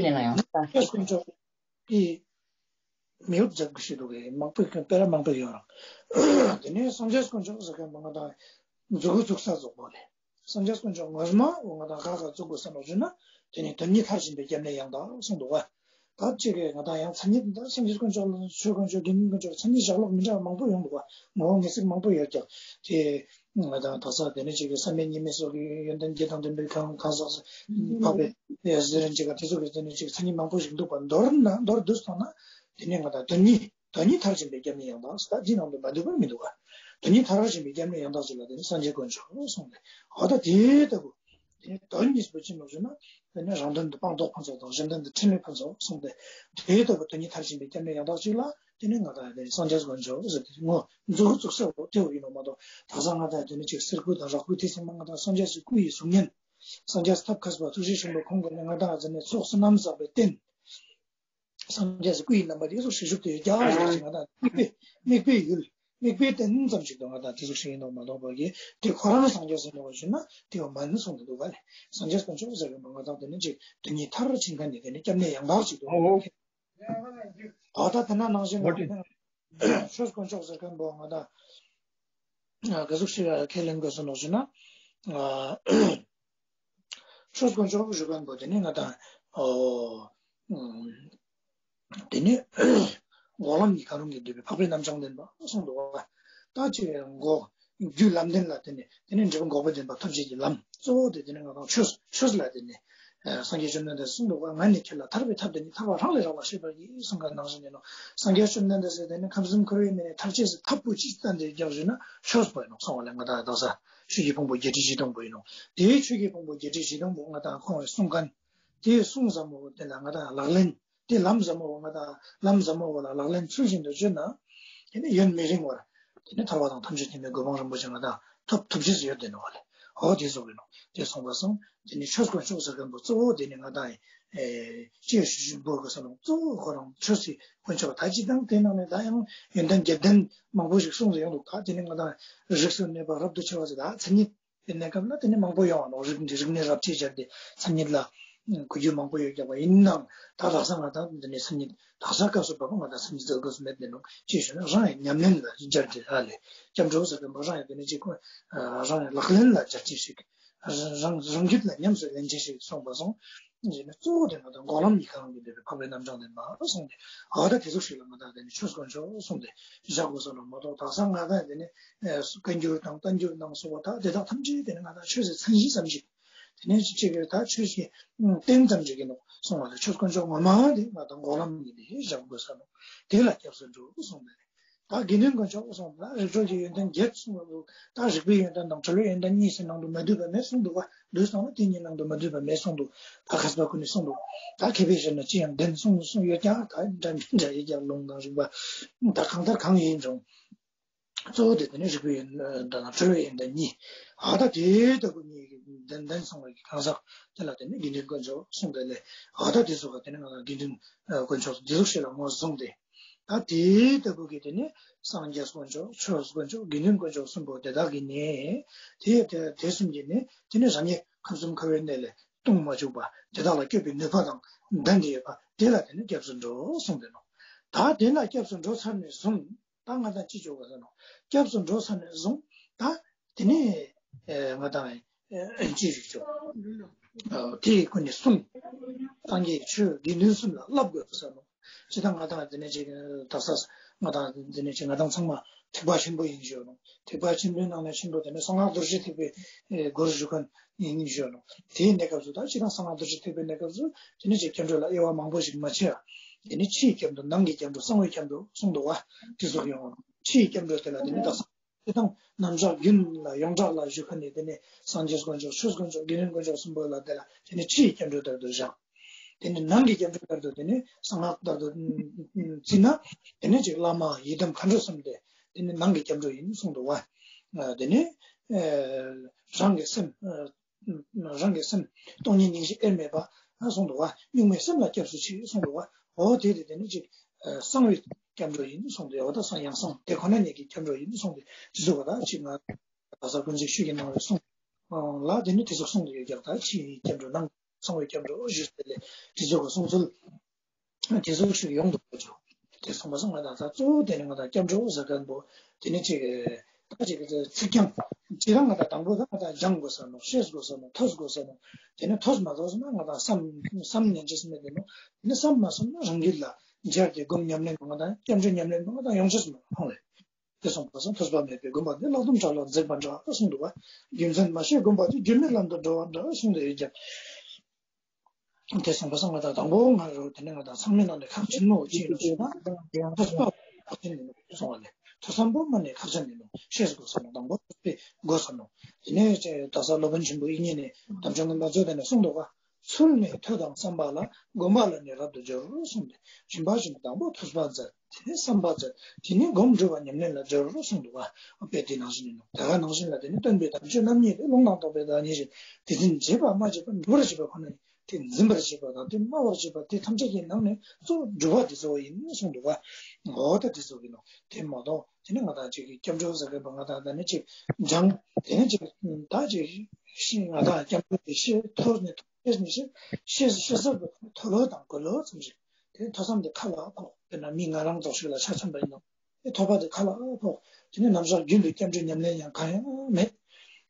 རྒྱས་དཀོན་མཆོག་གི་མི་འུབ་རྫབ་ཀྱི་ཞིག་འདུག་གི་མང་པོ་ཡོད་པེ་ར་མང་པོ་ཡོད་རང་། དེ་ནས་སངས་རྒྱས་དཀོན་མཆོག་ཟེར་མཁན་པོ་ང་ཏང་མཛུ་གུ་བཙུགས་ས་རྫོགས་པོ་ལེ། སངས་རྒྱས་དཀོན་མཆོག་ངོ་མ་བོ་ང་ཏང་ག་ག་བཙུགས་དགོས་ས་ནོག་ཞུ་ན། དེ་ནི་དོན་གཉིས་མཐར་ཕྱིན་པའི་སྐྱབས་གནས་ཡང་དག་གསུངས་འདུག་ག། ད་ཅིག་གི་ང་ཏང་ཡང་མཚན་ཉིད་ད་སངས་རྒྱས་དཀོན་མཆོག་ལ་ཆོས་དཀོན་མཆོག་དགེ་འདུན་དཀོན་མཆོག་མཚན་ཉིད་བཞག་ལུགས་མི་འདྲ་བ་མང་པོ་ཡོང་འདུག་ག། ངོ་བོ་ངེས་ཚིག་མང་པོ་ཡོད་ཀྱང་དེ། ང་ཏང་དག་ས་དེ་ནི་ཅིག་གི་བསམ་མེད་གཉིས་མེད་སོགས་ཀྱི་ཡོན་ཏན་བརྒྱད་དང་ལྡན་པའི་གང་གང་ཟག་འཕགས་པའི་ཟེར་རིན་ཅིག་ག་དེ་ཚོ་གི་དེ་ནི་ཅིག་མཚན་ཉིད་མང་པོ་ཞིག་འདུག་པ། མདོར་ན་མདོར་བསྡུས་སོང་ན་དེ་ནི་ང་ཏང་དོན་གཉིས་དོན་གཉིས་མཐར་ཕྱིན་པའི་སྐྱབས་གནས་ཡང་དག་ཟེར་ད་འདི་ནང་དུ་མ་འདུས་པ་མི་འདུག་ག། དོན་གཉིས་མཐར་ཕྱིན་པའི་སྐྱབས་གནས་ཡང་དག་ཅིག་ལ་དེ་ནི་སངས་རྒྱས་དཀོན་མཆོག་གསུངས་ཏེ། འོ་ད་དེ་ལྟ་བུ་དེ་ནི་དོན་གཉིས་པོ་ཅི་ནོག་ཞུ་ན། དེ་ནི་རང་དོན་དུ་སྤངས་རྟོགས་ཕུན་ཚོགས་དང་གཞན་དོན་དུ་ཕྲིན་ལས་ཕུན་ཚོགས་གསུངས་ཏེ། དེ་ལྟ་བུ་དོན་གཉིས་མཐར་ཕྱིན་པའི་སྐྱབས་གནས་ཡང་དག་ཅིག་ལ་དེ་ནི་ང་ཏང་དེ་ནི་སངས་རྒྱས་དཀོན་མཆོག་ཟེར་ཏེ་ངོ་མཛུ་གུ་བཙུགས་ས་བོ་དེ་བོ་ཡིན་ནོག་མ་གཏོགས། དག་ས་ང་ཏང་དེ་ནི་ཅིག་གསེར་སྐུ་དང་རག་སྐུ་དེ་ཚང་མ་ང་ཏང་སངས་རྒྱས་སི་སྐུ་ཡི་གཟུགས་བརྙན། སངས་རྒྱས་ཐབས་མཁས་པ་ཐུགས་རྗེ་ཆེན་པོ་ཁོང་གིས་ནི་ང་ཏང་དེ་ནི་ཚོགས་བསོད་ནམས་བསགས་པའི་རྟེན། སངས་རྒྱས་སི་སྐུ་ཡི་རྣམ་པ་དེ་ཟུག་ཞིག་བཞུགས་ཏེ་ཡོད་ཀྱང་ཞིག་ང་ཏང་དམིགས་པའི་དམིགས་པའི་ཡུལ་དམིགས་པའི་རྟེན་ཙམ་ཞིག་ཏུ་ང་ཏང་དེ་ཟུག་ཞིག་ཡིན་ནོག་མ་གཏོགས་པ་གི་དེ་ཁོ་རང་སངས་རྒྱས་ཡིན་ནོག་ཞུ་ན་དེ་བ་མ་ཡིན་གསུངས་ཏེ་འདུག་ག་ལེ། སངས་རྒྱས་དཀོན་མཆོག་ཟེར་བའི་ང་ཏང་དེ་ནི་ཅིག་དོན་གཉིས་མཐར་ཕྱིན་མཁན་ནི་དེ་ནི་སྐྱབས་གནས་ཡང་དག་ཅིག་ཏུ། འོ་ད་དེ་ན་ནང་བཞིན་ལ་ཆོས་དཀོན་མཆོག་ཟེར་མཁན་པོ་ང་ཏང་ག་ཟུག་ཞིག་ཁས་ལེན་དགོས་སོ་ནོག་ཞུ་ན། ཆོས་དཀོན་མཆོག་ཞུ་མཁན་པོ་དེ་ནི་ང་ཏང་འོ་དེ་ནི་འགོག་ལམ་གྱི་ཁ་རུང་གིས་བསྡུས་པའི་འཕགས་པའི་རྣམ་གྲངས་ལྡན་པ་གསུངས་འདུག་ག། ད་ཅི་འགོག་རྒྱུ་ལམ་བདེན་ལ་དེ་ནི་དེ་ནི་འབྲས་བུ་འགོག་པ་བདེན་པ་ཐམས་ཅད་ཀྱི་ལམ་གཙོ་བོ་དེ་དེ་ནི་ང་ཏང་ཆོས་ཆོས་ལ་དེ་ནི་སངས་རྒྱས་བཅོམ་ལྡན་འདས་གསུངས་འདུག་ག། ང་ནི་ཁྱེད་ལ་ཐར་པའི་ཐབས་དེ་ནི་ཐར་པ་རང་ལས་རག་པར་ཤེས་པར་བགྱི་གསུངས་པ་ནང་བཞིན་ཡིན་ནོག། སངས་རྒྱས་བཅོམ་ལྡན་འདས་སི་དེ་ནི་ཁམས་གསུམ་འཁོར་བའི་མི་ནས་ཐར་ཅེས་སི་ཐབས་པོ་ཅི་བསྟན་ཏེ་རྒྱག་ཞུ་ན་ཆོས་པོ་ཡིན་ནོག་གསུངས་པ་ལས་ང་ཏང་དག་ས་ཆོས་ཀྱི་ཕུང་པོ་བརྒྱད་ཁྲི་བཞི་སྟོང་པོ་ཡིན་ནོག། དེའི་ཆོས་ཀྱི་ཕུང་པོ་བརྒྱད་ཁྲི་བཞི་སྟོང་པོ་ང་ཏང་ཁོང་གིས་གསུངས་མཁན་དེ་གསུངས་ཙམ་པོ་དེ་ལ་ང་ཏང་ལག་ལེན། དེ་ལམ་ཟབ་མོ་བོ་ང་ཏང་ལམ་ཟབ་མོ་བོ་ལ་ལག་ལེན་ཚུལ་བཞིན་དུ་བཅོས་ན། དེ་ནི་ཡུན་མི་རིང་བར། དེ་ནི་ཐར་པ་དང་ཐམས་ཅད་མཁྱེན་པའི་གོ་འཕང་རིན་པོ་ཆེ་ང་ཏང་ཐོབ་ཐུབ་ཅེས་ཡོད་དེ་ནོག་ལེ། འོ་དེ་ཟུག་ཡིན་ནོག། དེ་གསུངས་པ་སོང་། དེ་ནི་ཆོས་དཀོན་མཆོག་ཟེར་མཁན་པོ་གཙོ་བོ་དེ་ནི་ང་ཏང་ཨེ་ཅི་ཞུ་ཞུ་འབོ་དགོས་ས་ནོག། གཙོ་བོ་ཁོ་རང་ཆོས་སི་དཀོན་མཆོག་ད་ཅི་དང་དེ་ནང་ནས་ད་ཡང་ཡོན་ཏན་བརྒྱད་ལྡན་མང་པོ་ཞིག་གསུངས་ཏེ་ཡོང་འདུག། ད་དེ་ནི་ང་ཏང་རིགས་སུ་གནས་པ་རབ་ཏུ་ཕྱེ་བ་ཟེར་ད་མཚན་ཉིད། དེ་གནས་སྐབས་ལ་དེ་ནི་མང་པོ་ཡོང་བ་ནོག། རིགས་རིགས་གནས་རབ་ཕྱེ་སྦྱར་ཏེ་མཚན་ཉིད་ལ་གོ་རྒྱུ་མང་པོ་ཡོད་ཀྱག་པ་ཡིན་ནའང་ད་དག་ས་ང་ཏང་དེ་ནི་མཚན་ཉིད་དག་ས་སྐབས་སུ་བབ་པ་ང་ཏང་མཚན་ཉིད་ཟེར་དགོས་སུ་མེད་དེ་ནོག། ཅི་ཞུ་ན་རང་ཡང་ཉམས་ལེན་ལ་སྦྱར་ཏེ་ཨ་ལེ། སྐྱབས་འགྲོ་ཟེར་མཁན་པོ་རང་ཡང་དེ་ནི་ཅིག་རང་ཡང་ལག་ལེན་ལ་སྦྱར་ཅེས་ཤིག། རང་རང་རྒྱུད་ལ་ཉམས་སུ་ལེན་ཅེས་ཤིག་གསུངས་པ་སོང་། ཡིན་ན་གཙོ་བོ་དེ་ང་ཏང་འགོག་ལམ་གྱི་ཁ་རང་གི་འདོད་པའི་འཕགས་པའི་རྣམ་གྲངས་ལྡན་པ་གསུངས་ཏེ། འོ་ད་དེ་ཟུག་ཞིག་ལ་ང་ཏང་དེ་ནི་ཆོས་དཀོན་མཆོག་གསུངས་ཏེ་བཞག་དགོས་སོ་ནོག་མ་གཏོགས་དག་ས་ང་ཏང་དེ་ནི་བཀའ་འགྱུར་དང་བསྟན་འགྱུར་ནང་སོགས་པ་ད་དེ་དག་ཐམས་ཅད་དེ་ནི་ང་ཏང་ཆོས་སི་མཚན་གཞི་ཙམ་ཞིག། དེ་ནི་ཅིག་ཅིག་གི་ད་ཆོས་ཀྱི་རྟེན་ཙམ་ཞིག་ཡིན་ནོག་གསུངས་པ་ལས་ཆོས་དཀོན་མཆོག་ངོ་མ་དེ་ང་ཏང་འགོག་ལམ་ཡིན་ཏེ་བཞག་དགོས་སོ་ནོག། དེ་ལ་སྐྱབས་སུ་འགྲོ་གསུངས་ཏེ། ད་དགེ་འདུན་དཀོན་མཆོག་གསུངས། ད་རིགས་གྲོལ་གྱི་ཡོན་ཏན་བརྒྱད་གསུངས་པ། ད་རིག་པའི་ཡོན་ཏན་དང་གྲོལ་བའི་ཡོན་ཏན་གཉིས་སི་ནང་དུ་མ་འདུས་པ་མེད་གསུངས་འདུག་པ། ལུས་སྟོང་ན་དེ་གཉིས་ནང་དུ་མ་འདུས་པ་མེད་གསུངས་འདུག་ད་མཁས་པ་ཀུན་ནས་གསུངས་འདུག་ད་མཁས་པའི་ཞལ་ནས་ཅི་ཡང་བདེན་གསུངས་གསུངས་ཡོད་ཀྱང་། ད་འདྲ་མི་འདྲ་ཡོད་ཀྱང་ལུང་དང་རིགས་པ་ད་གང་ལྟར་གང་ཡིན་རུང་། གཙོ་བོ་དེ་དེ་ནི་རིག་པའི་ཡོན་ཏན་དང་གྲོལ་བའི་ཡོན་ཏན་གཉིས། ཨ་ད་དེ་ལྟ་བུ་གཉིས་ཀྱི་བདེན་བདེན་གསུངས་པའི་གང་ཟག་དེ་ལ་དེ་ནི་དགེ་འདུན་དཀོན་མཆོག་གསུངས་ཏེ་ལས། ཨ་ད་དེ་ཚོ་ག་དེ་ནི་ང་དགེ་འདུན་དཀོན་མཆོག་དེ་ཚོ་ཞིག་ལ་ངོས་བཟུང་སྟེ། ད་དེ་ལྟ་བུ་གི་དེ་ནི་སངས་རྒྱས་དཀོན་མཆོག་ཆོས་དཀོན་མཆོག་དགེ་འདུན་དཀོན་མཆོག་གསུམ་པོ་དེ་དག་གི་ནི། དེ་དེ་དེ་གསུམ་གྱི་ནི་དེ་ནི་རང་ཉིད་ཁམས་གསུམ་འཁོར་བའི་གནས་ལས་ལྟུང་མ་བཅུག་པ། དེ་དག་ལ་སྐྱོབ་པའི་ནུས་པ་དང་ལྡན་ཏེ་ཡོད་པ་དེ་ལ་དེ་ནི་སྐྱབས་སུ་འགྲོ་གསུངས་ཏེ་ནོག་ད་དེ་ལ་སྐྱབས་སུ་འགྲོ་ཚར་ནས་བཟུང་། ད་ང་དང་ཅི་བཅོ་དགོས་ཟེར་ནོག་སྐྱབས་སུ་འགྲོ་ཚར་ནས་བཟུང་། ད་དེ་ནི་ཨེ་ང་དང་ཨེ་ཅི་ཞིག་བཅོ། ཨ་དེའི་སྒོ་ནས་གསུངས། སངས་རྒྱས་ཆོས་དགེ་འདུན་གསུམ་ལ་བསླབ་དགོས་ཟེར་ནོག་ཅི་ལྟར་ང་དང་དེ་ནི་ཅིག་དག་ས་ང་དང་དེ་ནི་ཅིག་ང་དང་ཚང་མ་ཐེག་པ་ཆེན་པོ་ཡིན་ཞུ་ནོག་ཐེག་པ་ཆེན་པོའི་ནང་ནས་ཆེན་པོ་དེ་ནི་གསང་སྔགས་རྡོ་རྗེ་ཐེག་པའི་ཨེ་སྒོར་ཞུགས་མཁན་ཡིན་ཞུ་ནོག་དེའི་གནས་སྐབས་སུ་ད་ཅི་ལྟར་གསང་སྔགས་རྡོ་རྗེ་ཐེག་པའི་གནས་སྐབས་སུ་དེ་ནི་ཅིག་སྐྱབས་འགྲོ་ལ་དབྱེ་བ་མང་པོ་ཞིག་མ་ཕྱེ་ཡ། དེ་ནི་ཕྱིའི་སྐྱབས་འགྲོ་ནང་གི་སྐྱབས་འགྲོ་གསང་བའི་སྐྱབས་འགྲོ་གསུངས་འདུག་པ། དེ་ཚོ་ཡོང་ཕྱིའི་སྐྱབས་འགྲོ་དེ་ལ་དེ་ནི་དག་ས་དེ་དང་ནམ་ཞག་རྒྱུན་ལ་ཡོངས་གྲགས་ལ་བཞུགས་མཁན་ནི་དེ་ནི་སངས་རྒྱས་དཀོན་མཆོག་ཆོས་དཀོན་མཆོག་དགེ་འདུན་དཀོན་མཆོག་གསུམ་པོ་ལ་དེ་ལ་དེ་ནི་ཕྱིའི་སྐྱབས་འགྲོ་ལྟར་དུ་བཞག་དེ་ནི་ནང་གི་སྐྱབས་འགྲོ་ལྟར་དུ་དེ་ནི་གསང་སྔགས་ལྟར་དུ་བརྩིས་ན། དེ་ནི་ཅིག་བླ་མ་ཡི་དམ་མཁའ་འགྲོ་གསུམ་དེ་དེ་ནི་ནང་གི་སྐྱབས་འགྲོ་ཡིན་གསུངས་འདུག་པ། དེ་ནི་ཨེ་རང་གི་སེམས་ཨེ་རང་གི་སེམས་སྟོང་ཉིད་སྙིང་རྗེ་དབྱེར་མེད་པ་གསུངས་འདུག་པ། གཉུག་མའི་སེམས་ལ་སྐྱབས་སུ་མཆི་གསུངས་འདུག་པ། འོ་དེ་དེ་དེ་ནི་ཅིག་ཨེ་གསང་བའི་སྐྱབས་འགྲོ་ཡིན་གསུངས་ཏེ། འོ་ད་གསང་ཡང་གསང་དེ་ཁོ་ན་ཉིད་ཀྱི་སྐྱབས་འགྲོ་ཡིན་གསུངས་ཏེ། དེ་ཚོ་བ་ད་ཅིག་ང་དག་ས་ཀུན་གཟིགས་ཆོས་ཀྱི་སྣང་བའི་གསུང་ལ་དེ་ནི་དེ་ཚོ་གསུངས་ཏེ་ཡོད་ཀྱང་། ད་ཕྱིའི་སྐྱབས་འགྲོ་ནང་གསང་བའི་སྐྱབས་འགྲོ་ཞུས་ཏེ་ལས་དེ་ཚོ་གི་གསུང་ཚུལ་དེ་ཚོ་ཞིག་ཡོང་འདུག་པ་ཅོ། དེ་གསུངས་པ་སང་ང་དང་ད་གཙོ་བོ་དེ་ནི་ང་དང་སྐྱབས་འགྲོ་ཟེར་མཁན་པོ་དེ་ནི་ཅིག་ད་ཅིག་ཚིག་རྐྱང་ཅི་རང་ང་དང་དང་པོ་ད་ང་དང་སྦྱང་དགོས་ས་ནོག་ཤེས་དགོས་ས་ནོག་ཐོས་དགོས་ས་ནོག་དེ་ནི་ཐོས་མ་ཐོས་ན་ང་དང་བསམ་བསམ་ཉན་ཅེས་མེད་དེ་ནོག་དེ་ནི་བསམ་མ་བསམ་ན་རང་རྒྱུད་ལ་འབྱར་ཏེ་སྒོམ་ཉམས་ལེན་པོ་ང་དང་སྐྱབས་འགྲོ་ཉམས་ལེན་པོ་ང་དང་ཡོང་ཅེས་མེད་ནོག་ཧོང་ལེ། དེ་གསུངས་པ་སང་ཐོས་པ་མེད་པའི་སྒོམ་པ་འདི་བརླག་དུམ་བྲལ་ལ་འཛེགས་པ་འདྲ་གསུངས་འདུག་པ། རྒྱུ་མཚན་མ་ཤེས་སྒོམ་པ་འདི་རྒྱུ་མེད་ལམ་དུ་འགྲོ་བ་འདྲ་གསུངས་ཏེ་ཡོད་ཀྱང་། དེ་གསུངས་པ་སང་ང་དང་དང་པོ་ང་རང་དེ་ནི་ང་དང་ཚང་མའི་ནང་ནས་ཁག་ཆེན་མོ་ཅིག་ཡིན་ན་ཐོས་པ་ཁག་ཆེན་ཡིན་ནོག་གསུངས་པ་ལས། ཐོས་བསམ་པོ་མ་ནས་ཁག་ཆེན་ཡིན་ནོག་ཤེས་དགོས་ས་ནོག་དང་པོ་ཐོས་པའི་དགོས་ས་ནོག་དེ་ནས་དག་ས་སློབ་དཔོན་ཆེན་པོ་དབྱིག་གཉེན་ནས་དམ་ཆོས་མངོན་པ་མཛོད་དེ་ནས་གསུངས་འདུག་པ། ཚུལ་ནི་ཐོས་དང་བསམ་པ་ལ། སྒོམ་པ་ལ་ནི་རབ་ཏུ་སྦྱོར་གསུངས་ཏེ། རིམ་པ་བཞིན་དུ་དང་པོ་ཐོས་པ་མཛད། དེ་ནས་བསམ་པ་མཛད། དེ་ནས་སྒོམ་སྒྲུབ་པ་ཉམས་ལེན་ལ་སྦྱོར་གསུངས་འདུག་པ། དཔེ་དེ་ནང་བཞིན་ཡིན་ནོག་དེ་ག་ནང་བཞིན་ལ་དེ་ནི་སྟོན་པའི་དམ་ཆོས་རྣམ་གཉིས་ཏེ། ལུང་དང་རྟོགས་པའི་བདག་ཉིད་བཞིན། དེ་འཛིན་བྱེད་པ་སྨྲ་བྱེད་པ། འགྲུབ་པར་བྱེད་པ་ཁོ་ན་ཡིན། དེ་འཛིན་པར་བྱེད་པ་དང་དེ་སྨྲ་བར་བྱེད་པ་དེ་ཐམས་ཅད་ཀྱི་ནང་ནས་གཙོ་བོ་སྒྲུབ་པ་དེ་གཙོ་བོ་ཡིན་གསུངས་འདུག་པ། འོ་ད་དེ་ཚོ་ཡིན་ནོག་དེ་མ་གཏོགས་དེ་ནི་ང་དང་ཅིག་གི་སྐྱབས་འགྲོ་ཟེར་མཁན་པོ་ང་དང་ད་ནི་ཅིག་སྦྱང་། དེ་ནི་ཅིག་ད་ཅིག་ཤེས། ང་དང་སྐྱབས་འགྲོ་དེ་ཤེས་ཐོས་ནས་ཤེས་ནས་ཤེས་ཤེས་ཤེས་ཟེར་ཐོས་ལོ་དང་གོ་ལོ་ཙམ་ཞིག་དེ་ཐོས་བསམ་དེ་ཁ་ལ་ཕོག་དཔེར་ན་མི་ང་རང་ཙོགས་ཤིག་ལ་ཆ་མཚོན་པ་ཡིན་ན་དེ་ཐོས་པ་དེ་ཁ་ལ་ཕོག་དེ་ནི་ནམ་ཞག་རྒྱུན་དུ་སྐྱབས་འགྲོའི་ཉམས་ལེན་ཡང་གང་ཡང་མེད།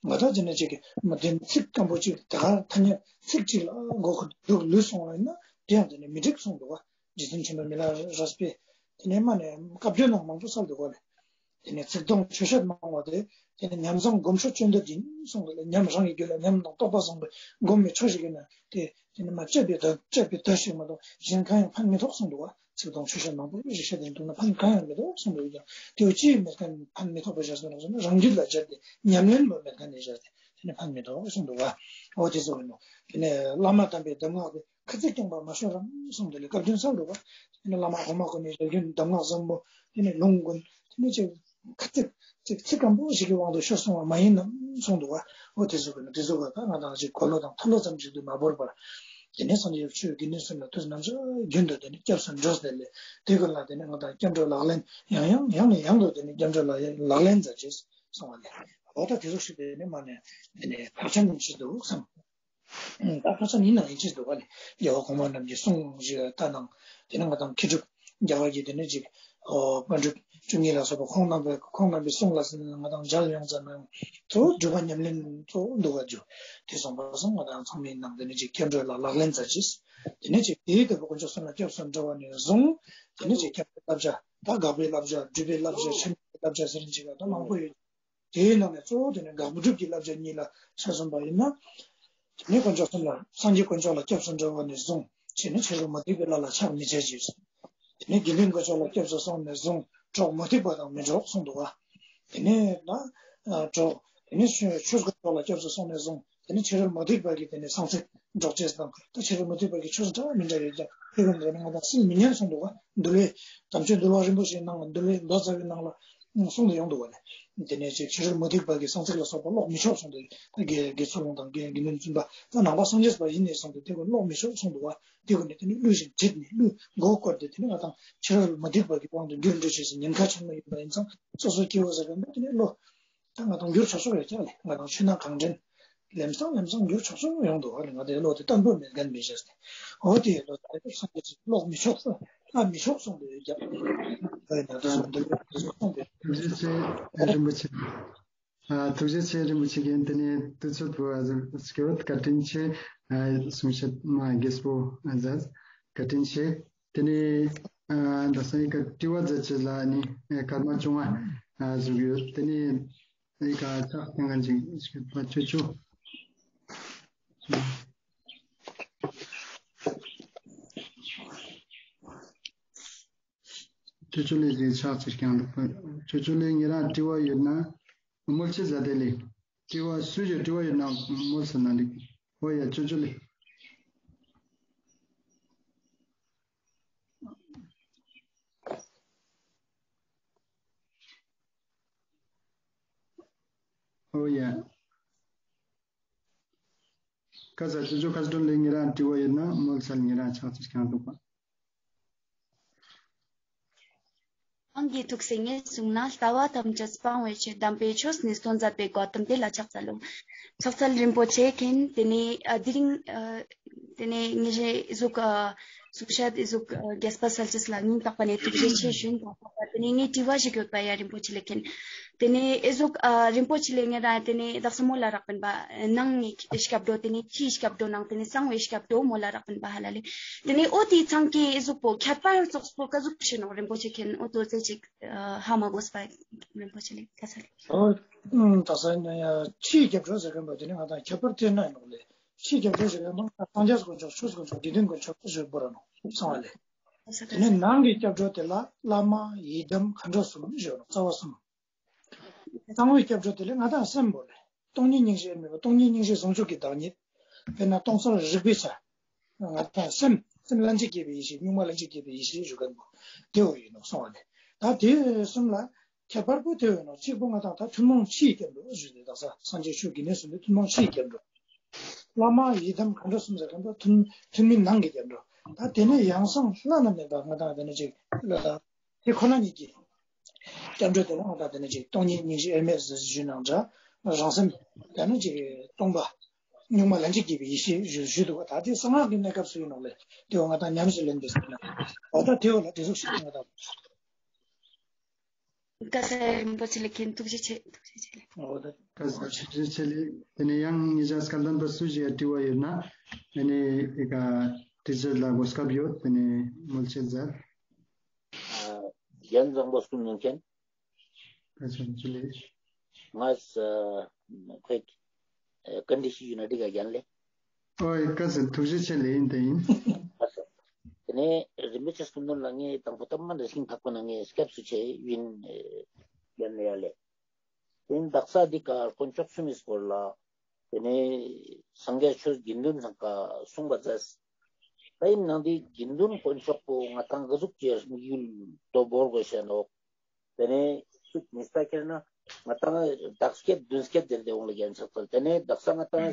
ང་དང་དེ་ནི་ཅིག་གི་མ་དེ་ཚིག་སྐམ་པོ་ཅིག་དེ་ག་ཐ་སྙད་ཚིག་ཅིག་ལ་མགོ་ཁུར་འདུག་ལུས་སོང་བ་ཡིན་ན་དེ་ཡང་དེ་ནི་མི་འགྲིག་གསུངས་འདུག་པ། རྗེ་བཙུན་ཆེན་པོ་མི་ལ་རས་པས་དེ་ནས་མ་ནས་བཀའ་བརྒྱུད་ནང་མང་པོ་གསལ་འདུག་གོ་ལེ། དེ་ནས་ཚིག་དོན་ཆོས་བཤད་མང་བ་དེ་དེ་ནས་ཉམས་བཟང་སྒོམ་ཆོས་སྤྱོད་འདོད་ཡིན་གསུངས་ཏེ་ལེ། ཉམས་རང་གི་རྒྱུད་ལ་ཉམས་དང་རྟོགས་པ་བཟང་པོས་སྒོམ་མི་ཆོས་ཤིག་ཡིན་ན་དེ་དེ་ནས་མ་དཔྱད་པའི་དོན་དཔྱད་པའི་དོན་ཞིག་མ་གཏོགས་གཞན་གང་ཡང་ཕན་མི་ཐོགས་གསུངས་འདུག་པ། ཚིག་དོན་ཆོས་བཤད་མང་པོ་ཞིག་བཤད་དེ་འདུག་ན་ཕན་གང་ཡང་མི་ཐོགས་གསུངས་འདུག་ཀྱང་དེ་བོ་ཅིའི་མེད་མཁན་ཕན་མི་ཐོགས་པ་བཞག་སོང་ན་རང་རྒྱུད་ལ་སྦྱར་ཏེ་ཉམས་ལེན་པོ་མེད་མཁན་ནས་སྦྱར་ཏེ་དེ་ནས་ཕན་མི་ཐོགས་གསུངས་འདུག་པ། འོ་དེ་ཚོ་ཡིན་ནོག་དེ་ནས་བླ་མ་དམ་པའི་གདམས་ངག་དེ་ཁ་ཚིག་རྐྱང་པ་མ་ཤོར་རམ་གསུངས་ཏེ་ལེ། བཀའ་དྲིན་གསལ་འདུག་པ། དེ་ནས་བླ་མ་གོང་མ་ཀུན་ནས་ཞལ་རྒྱུན་གདམས་ངག་བཟང་པོ་དེ་ནས་ལུང་ཀུན་དེ་ནས་ཅིག་ཁ་ཚིག་ཅིག་ཚིག་སྐམ་པོ་ཞིག་གི་དབང་དུ་ཤོར་སོང་བ་མ་ཡིན་ནམ་གསུངས་འདུག་པ། འོ་དེ་ཚོ་ཀུན་ནས་དེ་ཚོ་ཀ་ད་ང་དང་ཅིག་གོ་ལོ་དང་ཐོས་ལོ་ཙམ་ཞིག་ཏུ་མ་བོར་བར། དེ་ནས་སངས་རྒྱས་ཆོས་དགེ་འདུན་གསུམ་ལ་ཐོས་རྣམ་གཞག་རྒྱུན་དུ་དེ་ནས་སྐྱབས་སུ་འགྲོ་ཟེར་ལེ། དེ་ཀུན་ལ་དེ་ནས་ང་དང་སྐྱབས་འགྲོ་ལག་ལེན་ཡང་ཡང་ཡང་ནས་ཡང་དུ་དེ་ནས་སྐྱབས་འགྲོ་ལག་ལེན་མཛད་ཅེས་གསུངས་པ་ལེ། འོ་ད་དེ་ཚོ་ཞིག་དེ་ནས་མ་ནས་དེ་ནས་ཕར་ཕྱིན་ཅིག་འདུག་བསམ། ད་ཁ་སང་ཡིན་ན་ཡིན་ཅིག་འདུག་པ་ལེ། རྒྱལ་བ་གོང་མ་རྣམས་ཀྱི་གསུང་ཞིག་ལྟ་ན། དེ་ནས་ང་དང་མཁས་གྲུབ་རྒྱལ་བ་གི་དེ་ནས་ཅིག་ཨོ་པཎ་གྲུབ་བཅུ་གཉིས་ལ་སོགས་པ་ཁོང་རྣམ་པའི་ཁོང་རྣམ་པའི་གསུང་ལ་ང་དང་མཇལ་ཡོང་ཙ་ན་གཙོ་བོ་སྒྲུབ་པ་ཉམས་ལེན་གཙོ་བོ་འདུག་པ་ཇུ། དེ་སོང་པ་སང་ང་དང་ཚང་མའི་ནང་དེ་ནས་ཅིག་སྐྱབས་འགྲོ་ལ་ལག་ལེན་མཛད་ཅེས། དེ་ནས་ཅིག་དེའི་དེ་བོ་དཀོན་མཆོག་གསུམ་ལ་སྐྱབས་སུ་འགྲོ་བ་ནས་བཟུང་། དེ་ནས་ཅིག་སྐྱབས་པའི་བསླབ་བྱ་ད་དགག་པའི་བསླབ་བྱ་སྒྲུབ་པའི་བསླབ་བྱ་ཆེན་པོའི་བསླབ་བྱ་ཟེར་ཅིག་ད་མང་པོ་ཡོད། དེའི་ནང་ནས་གཙོ་བོ་དེ་ནི་དགག་པ་སྒྲུབ་ཀྱི་བསླབ་བྱ་གཉིས་ལ་ཆ་མཚོན་པ་ཡིན་ན། དེ་ནི་དཀོན་མཆོག་གསུམ་ལ་སངས་རྒྱས་དཀོན་མཆོག་ལ་སྐྱབས་སུ་འགྲོ་བ་ནས་བཟུང་བྱས་ནས་ཕྱི་རོལ་མུ་སྟེགས་པའི་ལྷ་ལ་ཕྱག་མི་བྱ་ཞིང་། དེ་ནི་དགེ་འདུན་དཀོན་མཆོག་ལ་སྐྱབས་སུ་སོང་ནས་བཟུང་ གྲོགས་མུ་སྟེགས་པ་དང་མི་འགྲོགས་གསུངས་འདུག་ག། དེ་ནས་ན་གྲོགས་དེ་ནས་ཆོས་སྐུ་མཆོག་ལ་སྐྱབས་སུ་སོང་ནས་བཟུང་དེ་ནས་ཕྱི་རོལ་མུ་སྟེགས་པ་གི་དེ་ནས་སངས་རྒྱས་འགྲོགས་ཅེས་དང་ད་ཕྱི་རོལ་མུ་སྟེགས་པ་གི་ཆོས་འདྲ་མི་འདྲ་ཡོད་ཀྱང་དེ་ཀུན་དེ་ནས་ང་དང་སེམས་མི་ཉན་གསུངས་འདུག་ག། འདུལ་བའི་དམ་ཆོས་འདུལ་བ་རིན་པོ་ཆེའི་ནང་ལ་འདུལ་བའི་མདོ་རྩ་བའི་ནང་ལ་གསུངས་ཏེ་ཡོང་འདུག་ག་ལེ། དེ་ནས་ཅིག་ཕྱི་རོལ་མུ་སྟེགས་པ་གི་སངས་རྒྱས་ལ་སོགས་པ་ཀློག་མི་ཆོག་གསུངས་འདུག་ད་དགེ་དགེ་ཚུལ་སློང་དང་དགེ་དགེ་འདུན་བཙུན་པ་ད་ནང་པ་སངས་རྒྱས་པ་ཡིན་ནས་བཟུང་སྟེ་དེ་ཀུན་ཀློག་མི་ཆོག་གསུངས་འདུག་ག། དེ་ཀུན་ནས་དེ་ནས་གླུ་ཞིག་བྲིས་ནས་གླུ་མགོ་བསྐོར་ཏེ་དེ་ནས་ང་དང་ཕྱི་རོལ་མུ་སྟེགས་པ་གི་དབང་དུ་འགྱུར་འགྲོ་ཅེས་སི་ཉེན་ཁ་ཆེན་མོ་ཡིན་པ་ཡིན་ཙང་སོ་སོ་སྐྱེ་བོ་ཟེར་མཁན་པོ་དེ་ནས་བློ་ད་ང་དང་འགྱུར་ཆོག་ཆོག་ཡོད་ཀྱང་ལེ། ང་དང་ཆོས་ནང་གང་དྲན་ལེམ་སང་ལེམ་སང་འགྱུར་ཆོག་ཆོག་ཡོང་འདུག་ག་ལེ། ང་དེ་བློ་དེ་བརྟན་པོ་མེད་མཁན་མི་ཤེས་ཏེ། འོ་དེ་བློ་ད་དེ་སངས་རྒྱས་ཀློག་མི་ཆོག་ལྷག་མི་ཆོག་གསུངས་ཏེ་ཡོད་ཀྱང་། ཨ་ཡིན་ན་དེ་སོང་འདུག་གསུངས་ཏེ། ཐུགས་རྗེ་ཆེ་རིན་པོ་ཆེ། ཨ་ཐུགས་རྗེ་ཆེ་རིན་པོ་ཆེ་མཁན། དེ་ནས་དུས་ཚོད་པོ་ཨ་ཟུག་སྐྱོད་བཀའ་དྲིན་ཆེ། ཨ་གསུང་བཤད་མ་རྒྱས་པོ་ཨ་མཛད་བཀའ་དྲིན་ཆེ། དེ་ནས་ཨ་ད་སང་ཡི་ག་དྲི་བ་མཛད་ཅེས་ལ་ནི་ཨ་སྐར་མ་བཅོ་ལྔ་ཨ་ཟུག་ཡོད། དེ་ནས་ཡི་ག་ཕྱག་བསྟན་མཁན་ཅིག་ཞུ་བ་ཅོ་ཅོ། ཅོ་ཅོ་ལེ་ཅིག་ཕྱག་ཅིག་བསྐྱངས་འདུག་པ། ཅོ་ཅོ་ལེ་ཉེ་རང་དྲི་བ་ཡོད་ན། མོལ་ཆེ་ཟ་དེ་ལེ། དྲི་བ་སུ་ཡོད་དྲི་བ་ཡོད་ན་མོལ་ས་ན་འགྲིག། ཨོ་ཡ་ཅོ་ཅོ་ལེ། ཨོ་ཡ། ཀ་ས་ཅོ་ཅོ་ཁ་སྒྲོན་ལེ་ཉེ་རང་དྲི་བ་ཡོད་ན་མོལ་ས་ལེ། ཉེ་རང་ཕྱག་ཅིག་བསྐྱངས་འདུག་པ། ཨང་གི་ཐུགས་སེ་ངས་གསུངས་ན་ལྟ་བ་ཐམས་ཅད་སྤང་བའི་ཆེད་དམ་པའི་ཆོས་ནི་སྟོན་མཛད་པའི་བཀའ་གདམས་དེ་ལ་ཕྱག་འཚལ་ལོ། ཕྱག་འཚལ་རིན་པོ་ཆེ་མཁན། དེ་ནས་ཨ་དེ་རིང་ཨ་དེ་ནས་ངེད་ཅག་ཨི་ཟུག་ཨ་གསུང་བཤད་ཨི་ཟུག་ཨ་རྒྱས་པ་སལ་ཅེས་ལ་སྙིང་ཐག་པ་ནས་ཐུགས་རྗེ་ཆེ་ཞུ་ཡིན། དེ་ནས་ངའི་དྲི་བ་ཞིག་ཡོད་པ་ཡ་རིན་པོ་ཆེ་ལེ་མཁན། དེ་ནས་ཨི་ཟུག་ཨ་རིན་པོ་ཆེ་ལེ་ངེད་རང་དེ་ནས་དག་ས་མོལ་ལ་རག་པིན་པ་ནང་ངི་སྐྱབས་འགྲོ་དེ་ནས་ཕྱིའི་སྐྱབས་འགྲོ་ནང་དེ་ནས་གསང་བའི་སྐྱབས་འགྲོ་མོལ་ལ་རག་པིན་པ་ཧ་ལ་ལེ། དེ་ནས་ཨོ་དེ་ཚང་གི་ཨི་ཟུག་པོ་ཁྱད་པར་ཙོགས་པོ་ཀ་ཟུག་ཤེས་ནོག་རིན་པོ་ཆེ་མཁན། ཨོ་དོ་ཙེ་ཅིག་ཧ་མ་གོས་པ་རིན་པོ་ཆེ་ལེ་ཀ་ས་ལེ། ཨོ་ད་ས་ནི་ཕྱིའི་སྐྱབས་འགྲོ་ཟེར་མཁན་པོ་དེ་ནི་ང་དང་ཁྱད་པར་དེ་ན་ཡིན་ནོག་ལེ། ཕྱིའི་སྐྱབས་འགྲོ་ཟེར་མཁན་པོ་སངས་རྒྱས་དཀོན་མཆོག་ཆོས་དཀོན་མཆོག་དགེ་འདུན་དཀོན་མཆོག་ཟེར་བོ་ར་ནོག་གསང་བ་ལེ། དེ་ནས་ནང་གི་སྐྱབས་འགྲོ་དེ་ལ་བླ་མ་ཡི་དམ་མཁའ་འགྲོ་གསུམ་ཞུ་ནོག་རྩ་བ་གསུམ། གསང་བའི་སྐྱབས་འགྲོ་དེ་ལ་ང་དང་སེམས་པོ་ལེ། སྟོང་ཉིད་སྙིང་རྗེ་དམིགས་པ་སྟོང་ཉིད་སྙིང་རྗེ་ཟུང་འཇུག་གི་བདག་ཉིད། དཔེར་ན་སྟོང་གསལ་རིག་པའི་ཆ། ང་དང་སེམས་སེམས་ལྷན་ཅིག་སྐྱེས་པའི་ཡེ་ཤེས་གཉུག་མ་ལྷན་ཅིག་སྐྱེས་པའི་ཡེ་ཤེས་ཞུ་མཁན་པོ་དེ་བོ་ཡིན་ནོག་གསང་བ་ལེ། ད་དེ་གསུམ་ལ་ཁྱད་པར་པོ་དེ་བོ་ཡིན་ནོག་གཅིག་པོ་ང་དང་ད་ཐུན་མོང་ཕྱིའི་སྐྱབས་འགྲོ་ཞུ་དེ་དག་ས་སངས་རྒྱས་ཆོས་དགེ་འདུན་གསུམ་དེ་ཐུན་མོང་ཕྱིའི་སྐྱབས་འགྲོ། བླ་མ་ཡི་དམ་མཁའ་འགྲོ་གསུམ་ཟེར་མཁན་པོ་ཐུན་ཐུན་མིན་ནང་གི་སྐྱབས་འགྲོ། ད་དེ་ནས་ཡང་གསང་བླ་ན་མེད་པ་ང་དང་དེ་ནས་ཅིག་དེ་ཁོ་ན་ཉིད་ཀྱི་སྐྱབས་འགྲོ་དེ་ལ་ང་དང་དེ་ནས་ཅིག་སྟོང་ཉིད་སྙིང་རྗེ་དབྱེར་མེད་ཟེར་ཞུ་ནའང་འདྲ། རང་སེམས་དེ་ནས་ཅིག་སྟོང་པ་གཉུག་མ་ལྷན་ཅིག་སྐྱེས་པའི་ཡེ་ཤེས་ཞུ་ཞུ་འདུག་པ། ད་དེ་གསང་སྔགས་ཀྱི་གནས་སྐབས་སུ་ཡིན་ནོག་ལེ། དེ་བོ་ང་དང་ཉམས་སུ་ལེན་པའི་ཟེར་ན། འོ་ད་དེ་བོ་ལ་དེ་ཟུག་ཞིག་ང་དང་། བཀའ་སྩལ་རིན་པོ་ཆེ་ལེ་མཁན། ཐུགས་རྗེ་ཆེ། ཐུགས་རྗེ་ཆེ་ལེ། འོ་ད་བཀའ་སྩལ་ཐུགས་རྗེ་ཆེ་ལེ། དེ་ནས་ཡང་ཉེ་རང་སྐལ་ལྡན་པ་སུ་ཞིག་ཡ་དྲི་བ་ཡོད་ན། དེ་ནས་ཨི་ཀ་དྲི་ཆེད་ལ་གོ་སྐབས་ཡོད། དེ་ནས་མོལ་ཆེད་མཛད། ཨ་རྒན་བཟང་པོ་གསུང་མྱོང་མཁན། བཀའ་དྲིན་ཆེ་ལེ། ང་ཨ་ཁོས་ཨ་བཀའ་འདྲི་ཞིག་ཞུས་ན་འགྲིག་ག་རྒན་ལེ། ཨོ་ཡ་བཀའ་དྲིན་ཐུགས་རྗེ་ཆེ་ལེ། ཡིན་དེ་ཡིན། ཨ་ས། དེ་ནས་རིན་པོ་ཆེ་སྐུ་མདུན་ལ་ངས་དང་པོ་ཏམ་མ་འདྲ་ཞིག་ཐག་པ་ན་ངས་སྐྱབས་སུ་མཆི་ཡིན། ཨ་རྒན་ལེ་ཡ་ལེ། དེ་ནས་དག་ས་འདི་ཀ་དཀོན་མཆོག་གསུམ་མི་སྐོར་ལ། དེ་ནས་སངས་རྒྱས་ཆོས་དགེ་འདུན་ཚང་ཀ་གསུངས་པ་མཛད། ད་ཡིན་ནང་འདི་དགེ་འདུན་དཀོན་མཆོག་པོ་ང་དང་ག་ཟུག་ཅིག་དམིགས་ཡུལ་དོ་བོར་དགོས་ཤེས་ནོག། དེ་ནས་ཤུགས་ཉིས་ཀ་ཁྱེར་ན་ང་དང་བདག་སྐྱེད་མདུན་སྐྱེད་དེ་འདྲ་འོང་ལ་རྒྱན་ཆགས་ཚར། དེ་ནས་དག་ས་ང་དང་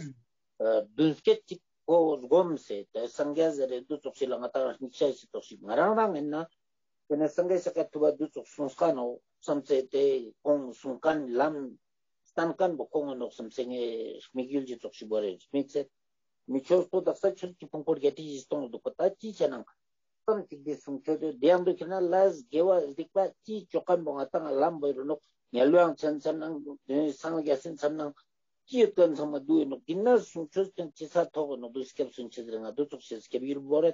ཨ་མདུན་སྐྱེད་ཅིག་གོ་སྒོམ་སེ་དེ་སངས་རྒྱས་ཟེར་རེ་འདུ་ཚོགས་ཤིག་ལ་ང་དང་སྙིང་རྗེ་ཞིག་ཚོགས་ཤིག་ང་རང་རང་ཡིན་ན། དེ་ནས་སངས་རྒྱས་ཤཱཀྱ་ཐུབ་པ་འདུ་ཚོགས་གསུངས་ཀ་ནོག་བསམ་སེ་དེ་ཁོང་གསུང་མཁན་ལམ་སྟན་མཁན་པོ་ཁོང་ངི་ནོག་བསམ་སེ་ངས་དམིགས་ཡུལ་ཅིག་ཚོགས་ཤིག་བོར་རེ་དམིགས་སེ། མི་ཆོས་པོ་དག་ས་ཆོས་ཀྱི་ཕུང་པོ་བརྒྱད་ཁྲི་བཞི་སྟོང་འདུག་པ། ད་ཅི་བྱས་ནང་བསམ་གཅིག་འདི་གསུང་ཆོས་དེ་དེ་ཡང་འདུག་ཁྱེར་ན་ལས་དགེ་བ་སྡིག་པ་ཅི་ཅོ་མཁན་པོ་ང་དང་ལམ་བོར་རེ་ནོག། དམྱལ་བའང་ཚན་ཚན་ནང་དེ་ནས་སངས་རྒྱས་སེམས་ཚན་ནང་ཅི་ཡོད་མཁན་ཚང་མ་འདུག་ཡོད་ནོག། དེ་ན་གསུང་ཆོས་ཀྱང་ཅི་ས་ཐོག་ཡོད་ནོག། འདུག་སྐྱབས་སུ་མཆི་ཟེར་ང་འདུ་ཚོགས་ཤིག་སྐྱབས་ཡུལ་བོར་རེ།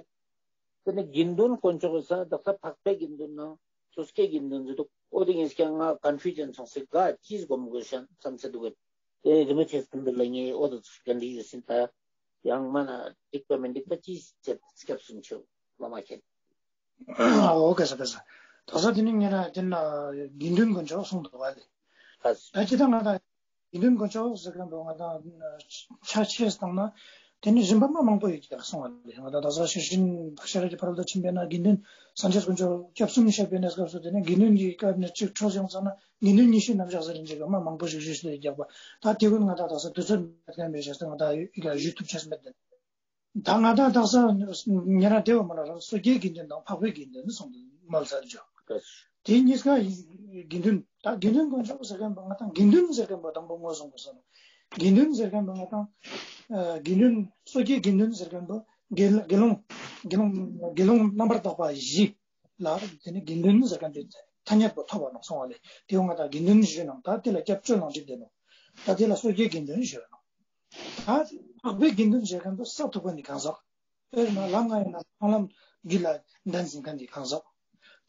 དེ་ནས་དགེ་འདུན་དཀོན་མཆོག་གི་ས་དག་ས་འཕགས་པའི་དགེ་འདུན་ནང་སོ་སྐྱེའི་དགེ་འདུན་ཟེར་འདུག། འོ་དེ་ངས་ཀྱང་ང་ཀོན་ཕུ་ཞན་སོང་སེ་ག་ཅི་སྒོམ་དགོས་ཤེས་བསམ་སེ་འདུག་གི། དེ་རིན་པོ་ཆེ་སྐུ་མདུན་ལ་ངས་འོ་དེ་ཚོ་བཀའ་འདྲི་ཞུས་ཟིན། ད་ཡང་མ་ན་འགྲིག་པ་མི་འགྲིག་པ་ཅི་བྱེད་སྐྱབས་སུ་མཆི་བླ་མ་མཁན། འོ་ཀ་ས་ཀ་ས། དག་ས་དེ་ནི་ཉེ་རང་དེ་ན་དགེ་འདུན་དཀོན་མཆོག་གསུངས་འདུག་པ་ལེ། ད་ཅི་ད་ང་ད་དགེ་འདུན་དཀོན་མཆོག་ཟེར་མཁན་པོ་ང་ད་ཆ་ཆེས་བཏང་ན་དེ་ནི་རིམ་པ་མ་མང་པོ་ཡོད་ཀྱག་གསུངས་པ་ལེ། ང་ད་དག་ས་ཤེར་ཕྱིན་ཤེས་རབ་ཀྱི་ཕ་རོལ་ཏུ་ཕྱིན་པའི་ནང་དགེ་འདུན་སངས་རྒྱས་དཀོན་མཆོག་སྐྱབས་གསུམ་བཤད་པའི་གནས་སྐབས་སུ་དེ་ནི་དགེ་འདུན་གྱི་སྐབས་ནས་གཅིག་འཕྲོས་ཡོང་ཙ་ན་དགེ་འདུན་ཉི་ཤུ་རྣམ་གཞག་ཟེར་རིན་ཅིག་མ་མང་པོ་ཞིག་ཞུས་ཏེ་ཡོད་ཀྱག་པ། ད་དེ་ཀུན་ང་ད་དག་ས་དུས་ཚོད་མེད་མཁན་པའི་ཞེས་ང་ད་ཡི་ག་ཞུ་ཐུབ་ཆེས་མེད་དེ། ད་ང་ད་དག་ས་ཉེ་རང་དེ་བ་མ་ལ་རང་སོ་སྐྱེའི་དགེ་འདུན་དང་འཕགས་པའི་དགེ་འདུན་གསུངས་ཏེ་མོལ་ཚར་ཅོག་དེ་གཉིས་ཀ་དགེ་འདུན། ད་དགེ་འདུན་དཀོན་མཆོག་ཟེར་མཁན་པོ་ང་ད་དགེ་འདུན་ཟེར་མཁན་པོ་དང་པོ་ངོས་བཟུང་དགོས་སོ། དགེ་འདུན་ཟེར་མཁན་པོ་ང་ད་དགེ་འདུན་སོ་སྐྱེའི་དགེ་འདུན་ཟེར་མཁན་པོ་དགེ་དགེ་སློང་དགེ་སློང་དགེ་སློང་རྣམ་པར་དག་པ་བཞི་ལ་དེ་ནི་དགེ་འདུན་ཟེར་མཁན་དེ་ཐ་སྙད་པོ་ཐོབ་པ་ནོག་གསུངས་པ་ལེ། དེ་བོ་ང་ད་དགེ་འདུན་ཞུ་ནང་ད་དེ་ལ་སྐྱབས་བཅོལ་ནང་འགྲིག་དེ་ནོག་ད་དེ་ལ་སོ་སྐྱེའི་དགེ་འདུན་ཞུ་ནོག་ད་འཕགས་པའི་དགེ་འདུན་ཞུ་མཁན་པོ་ས་ཐུབ་མཁན་ནི་གང་ཟག་དཔེར་ན་ལམ་ལྔ་ཡིན་ན་མཐོང་ལམ་རྒྱུད་ལ་བདེན་ཟིན་མཁན་ནི་གང་ཟག་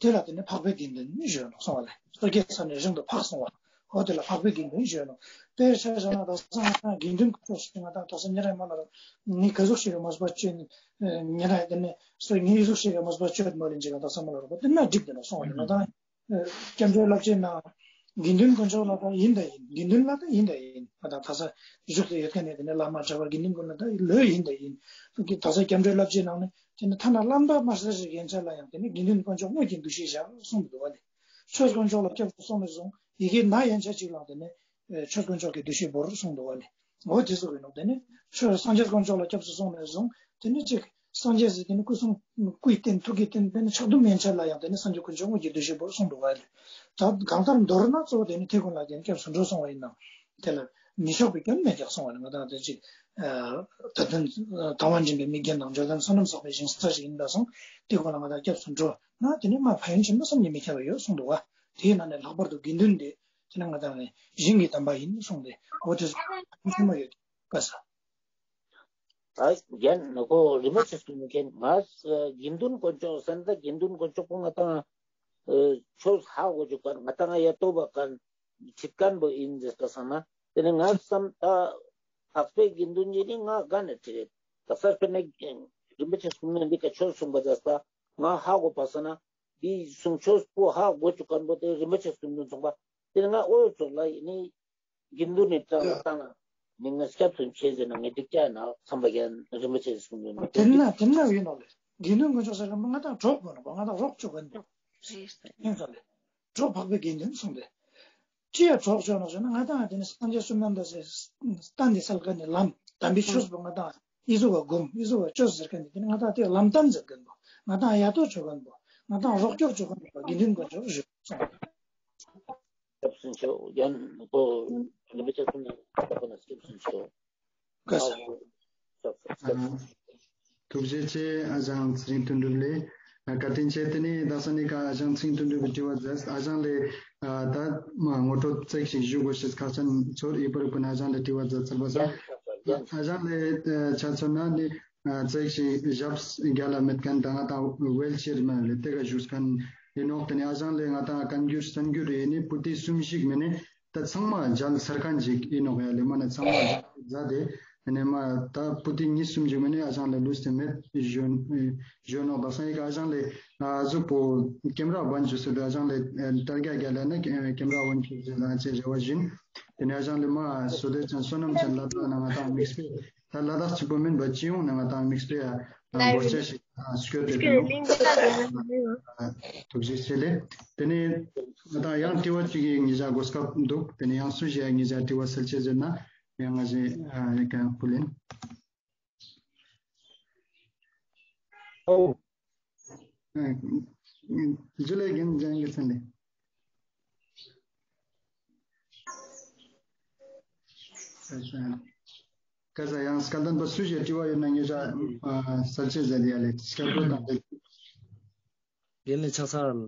དེ་ལ་དེ་ནི་འཕགས་པའི་དགེ་འདུན་ཞུ་ནོག་གསུངས་པ་ལེ། སོ་སྐྱེའི་ས་ནས་རིང་དུ་འཕགས་གསུངས་པ། འོ་དེ་ལ་འཕགས་པའི་དགེ་འདུན་ཞུ་ནོག་དཔེར་ཆ་བཞག་ན་དག་ས་ང་ད་དགེ་འདུན་དཀོན་མཆོག་ཞུ་ང་ད་དག་ས་ཉེ་རང་མ་ལ་རང་ངས་ག་ཟུག་ཞིག་གི་མོས་པ་བཅོས་ཉེ་རང་དེ་ནི་སོ་ངས་ག་ཟུག་ཞིག་གི་མོས་པ་བཅོས་མོལ་ལེན་ཅིག་ག་དག་ས་མ་ལ་རང་པོ་དེ་ན་འགྲིག་དེ་ནོག་གསུངས་པ་ལེ། ང་ད་སྐྱབས་འགྲོའི་བསླབ་བྱའི་ནང་དགེ་འདུན་དཀོན་མཆོག་ལ་ད་ཡིན་ད་ཡིན། དགེ་འདུན་ལ་ད་ཡིན་ད་ཡིན། ང་ད་དག་ས་བཞུགས་ཏེ་ཡོད་མཁན་ནི་དེ་ནི་བླ་མ་གྲྭ་པ་དགེ་འདུན་ཀུན་ལ་ད་ལོས་ཡིན་ད་ཡིན། དག་ས་སྐྱབས་འགྲོའི་བསླབ་བྱའི་ནང་ནས་དེ་ནི་ཐ་ན་བླ་མ་དམར་སེར་ཞིག་ཡན་ཆད་ལ་ཡང་དེ་ནི་དགེ་འདུན་དཀོན་མཆོག་དངོས་ཀྱི་འདུ་ཤེས་བཞག་གསུངས་འདུག་པ་ལེ། ཆོས་དཀོན་མཆོག་ལ་སྐྱབས་སུ་སོང་ནས་བཟུང་ཡི་གེ་ན་ཡན་ཆད་ཅིག་ལ་དེ་ནི་ཆོས་དཀོན་མཆོག་གི་འདུ་ཤེས་བོར་གསུངས་འདུག་པ་ལེ། འོ་དེ་ཟུག་ཡིན་ནོག་དེ་ནི་ཆོས་སངས་རྒྱས་དཀོན་མཆོག་ལ་སྐྱབས་སུ་སོང་ནས་བཟུང་དེ་ནི་གཅིག་སངས་རྒྱས་ཟེར་དེ་ནི་སྐུ་གསུང་སྐུའི་རྟེན་ཐུགས་ཀྱི་རྟེན་དེ་ནི་ཆགས་དུམ་ཡན་ཆད་ལ་ཡང་དེ་ནི་སངས་རྒྱས་དཀོན་མཆོག་དངོས་ཀྱི་འདུ་ཤེས་བོར་གསུངས་འདུག་པ་ལེ། ད་གང་ལྟར་མདོར་ན་གཙོ་བོ་དེ་ནི་དེ་ཀུན་ལ་དེ་ནི་སྐྱབས་སུ་འགྲོ་གསུངས་པ་ཡིན་ནོག་དེ་ལ་མི་ཆོག་པའི་སྐྱོན་མེད་ཀྱག་གསུངས་པ་ལེ། ང་ད་དེ་ཅིག་ད་དོན་དང་བ་འཛིན་པའི་མི་རྒན་དང་འབྱོར་ལྡན་བསོད་ནམས་བསགས་པའི་ཞིང་ས་ཞིག་ཡིན་པ་སོང་དེ་ཀུན་ལ་ང་ད་སྐྱབས་སུ་འགྲོ་ན་དེ་ནི་མ་ཕན་ཡོན་ཆེན་པོ་བསམ་གྱིས་མི་ཁྱབ་པ་ཡོད་གསུངས་འདུག་པ། དེའི་ནང་ནས་ལྷག་པར་དུ་དགེ་འདུན་དེ་དེ་ནི་ང་ད་ནི་ཞིང་གི་དམ་པ་ཡིན་གསུངས་ཏེ་འོ་དེ་ཆེན་མོ་ཡོད་ཀ་ས། ཨ་རྒན་ཁོ་རིན་པོ་ཆེ་སྐུ་མཁྱེན་ང་དགེ་འདུན་དཀོན་མཆོག་ཟེར་ན་ད་དགེ་འདུན་དཀོན་མཆོག་པོ་ང་ད་ཆོས་ཧ་གོ་ཅུག་མཁན་ང་ད་ང་ཡ་ཏོ་བ་མཁན་ཁྲིད་མཁན་པོ་ཡིན་ཟེར་ཀ་ས་ན་དེ་ནི་ང་བསམ་ད་འཕགས་པའི་དགེ་འདུན་གྱི་ནི་ང་ག་ནས་ཁྲིད་རེད། ད་ས་དཔེར་ན་རིན་པོ་ཆེ་སྐུ་མཁྱེན་འདི་ཀ་ཆོས་གསུངས་པ་ཟེར་ས་ང་ཧ་གོ་པ་ས་ན། འདི་གསུང་ཆོས་པོ་ཧ་གོ་ཅུག་མཁན་པོ་དེ་རིན་པོ་ཆེ་གསུང་དོན་སོང་པ། དེ་ནི་ང་ཨོ་ཙོགས་ལ་ཡིན་ནི་དགེ་འདུན་ནི་གྲངས་ལ་བཏང་ནི་ང་སྐྱབས་སུ་མཆི་ཟེར་ན་ངས་འགྲིག་ཅག་ན་བསམ་པ་ཡིན། རིན་པོ་ཆེ་གསུང་དོན་དེ་ན་དེ་ན་ཡིན་ནོག་ལེ། དགེ་འདུན་དཀོན་མཆོག་ཟེར་མཁན་པོ་ང་དང་གྲོགས་པོ་ནོག་པ། ང་དང་རོགས་ཅོ་མཁན་པོ་ཡིན་ས་ལེ། གྲོགས་འཕགས་པའི་དགེ་འདུན་གསུངས་ཏེ། ཅི་ཡ་གྲོགས་ཅོ་ནོག་ཟེར་ན་ང་དང་དེ་ནི་སངས་རྒྱས་བསོད་ནམས་དང་ཟེར་སྟན་ཏེ་སལ་མཁན་ནི་ལམ་དམ་པའི་ཆོས་པོ་ང་དང་ཨི་ཟུག་ག་སྒོམ་ཨི་ཟུག་ག་ཅོ་ཟེར་མཁན་ནི་དེ་ནི་ང་དང་དེ་ལམ་སྟན་ཟེར་མཁན་པོ་ང་དང་ཡ་ཏོ་ཅོ་མཁན་པོ་ང་དང་རོགས་སྐྱོར་ཅོ་མཁན་པོ་དགེ་འདུན་དཀོན་མཆོག་ཞུ་སོང་། སྐྱབས་སུ་མཆིའོ། ཡང་ཁོ་རིན་པོ་ཆེ་ཀུན་ནས་ཁོ་ན་སྐྱབས་སུ་མཆིའོ། བཀའ་ས། ཐུགས་རྗེ་ཆེ་ཨ་ཞང་ཚེ་རིང་དོན་གྲུབ་ལེ། བཀའ་དྲིན་ཆེ། དེ་ནི་ད་ས་ནི་ཀ་ཨ་ཞང་ཚེ་རིང་དོན་གྲུབ་ཀྱི་དྲི་བ་མཛད། ཨ་ཞང་ལེ་ད་ངོ་སྤྲོད་ཙེག་ཞིག་ཞུ་དགོས་ཤེས་ཁག་ཅན་ཚོར། ཨི་བར་ཀུན་ཨ་ཞང་ལེ་དྲི་བ་མཛད་ཚར་བ་ས། ཨ་ཞང་ལེ་ཆ་མཚོན་ན་ནི་ཙེག་ཞིག་ཞབས་རྒྱ་ལ་མེད་མཁན་ད་ང་དང་ཝེལ་ཅེར་མ་ལེ་དེ་ག་བཞུགས་མཁན་ཡིན་ནོག་དེ་ནི་ཨ་ཞང་ལེ་ང་དང་བཀའ་འགྱུར་གསན་འགྱུར་ཡིན་ནི་པུ་ཏི་གསུམ་ཞིག་མེ་ནི། ད་ཚང་མ་མཇལ་ཚར་མཁན་ཅིག་ཡིན་ནོག་ཡ་ལེ། མ་ན་ཚང་མ་མཇལ་ཏེ་ཨ་ནི་མ་ད་པུ་ཏི་གཉིས་གསུམ་ཅིག་མ་ནི་ཨ་ཞང་ལེ་ལུས་ཏེ་མེད་ཞུ་ནོག། ད་སང་ཡི་ག་ཨ་ཞང་ལེ་ཨ་ཟུག་པོ་ཀེམ་ར་བན་ཅུ་སེ་དུ་ཨ་ཞང་ལེ་ཨ་ཏར་རྒྱ་རྒྱ་ལ་ན་ཀེམ་ར་བན་ཅུ་སེ་ལ་ཅེ་རེ་བ་བཞིན། དེ་ནས་ཨ་ཞང་ལེ་མ་བསོད་བདེ་ཅན་བསོད་ནམས་ཅན་ལ་དྭགས་ན་ང་དང་དམིགས་བསལ་ད་ལ་དྭགས་གཅིག་པོ་མིན་པ་སྤྱི་ཡོངས་ན་ང་དང་དམིགས་བསལ་ཡ་འབོར་ཆ་ཞིག་སྐྱོད་དེ་ཐུགས་རྗེ་ཆེ་ལེ། དེ་ནས་ད་ཡང་དྲི་བ་གཅིག་གི་ཉེ་ཞ་གོ་སྐབས་འདུག། དེ་ནས་ཡང་སུ་ཞིག་ཡ་ཉེ་ཞ་དྲི་བ་སལ་ཆེ་ཟེར་ན་ཡང་ང་ཞེ་ཡ་ཀ་ཕུལ་ཡིན། ཨོ། ཇུ་ལེ་རྒན་ལྗང་གི་ཚན་ལེ། ཀ་ས་ཡང་སྐལ་ལྡན་པ་སུ་ཞིག་དྲི་བ་ཡོད་ན་ཉེ་ཞ་སལ་ཆེ་ཟེར་ཡ་ལེ་སྐལ་པོ་དང་ལེ། རྒན་ལེ་ཕྱག་འཚལ།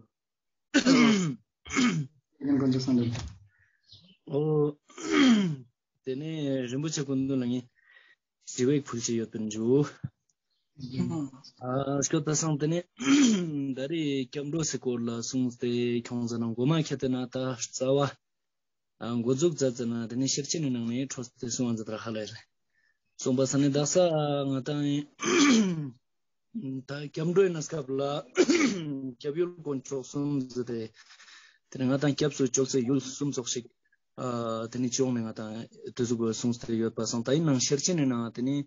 རྒན་དཀོན་མཆོག་སངས་རྒྱས། ཨོ། དེ་ནས་རིན་པོ་ཆེ་སྐུ་མདུན་ལ་ངས་དྲི་བ་ཞིག་ཕུལ་ཆེ་ཡོད་པིན་ཇུ། ཨ་སྐྱོད་ད་སང་དེ་ནས་ད་རེས་སྐྱབས་འགྲོ་སི་སྐོར་ལ་གསུངས་ཏེ་ཁྱོང་ཟ་ན་མགོ་མ་ཁྱེར་ཏེ་ན་ད་རྩ་བ་འགོ་འཛུགས་མཛད་ཟ་ན་དེ་ནས་ཤེར་ཕྱིན་ནི་ནང་ནས་འཕྲོས་ཏེ་གསུང་བ་མཛད་དར་ཧ་ལས་རེད། གསུངས་པ་ས་ནས་དག་ས་ང་དང་ ད་སྐྱབས་འགྲོའི་གནས་སྐབས་ལ་སྐྱབས་ཡུལ་དཀོན་མཆོག་གསུམ་ཟེར་ཏེ། དེ་ནས་ང་དང་སྐྱབས་སུ་བཅོལ་སའི་ཡུལ་གསུམ་ཙོགས་ཤིག་ཨ་དེ་ནས་ཅི་ཡོང་ནས་ང་དང་དེ་ཟུག་གི་གསུངས་ཏེ་ཡོད་པ་སང་། ད་ཡིན་ནའང་ཤེར་ཕྱིན་ནི་ནང་དེ་ནས་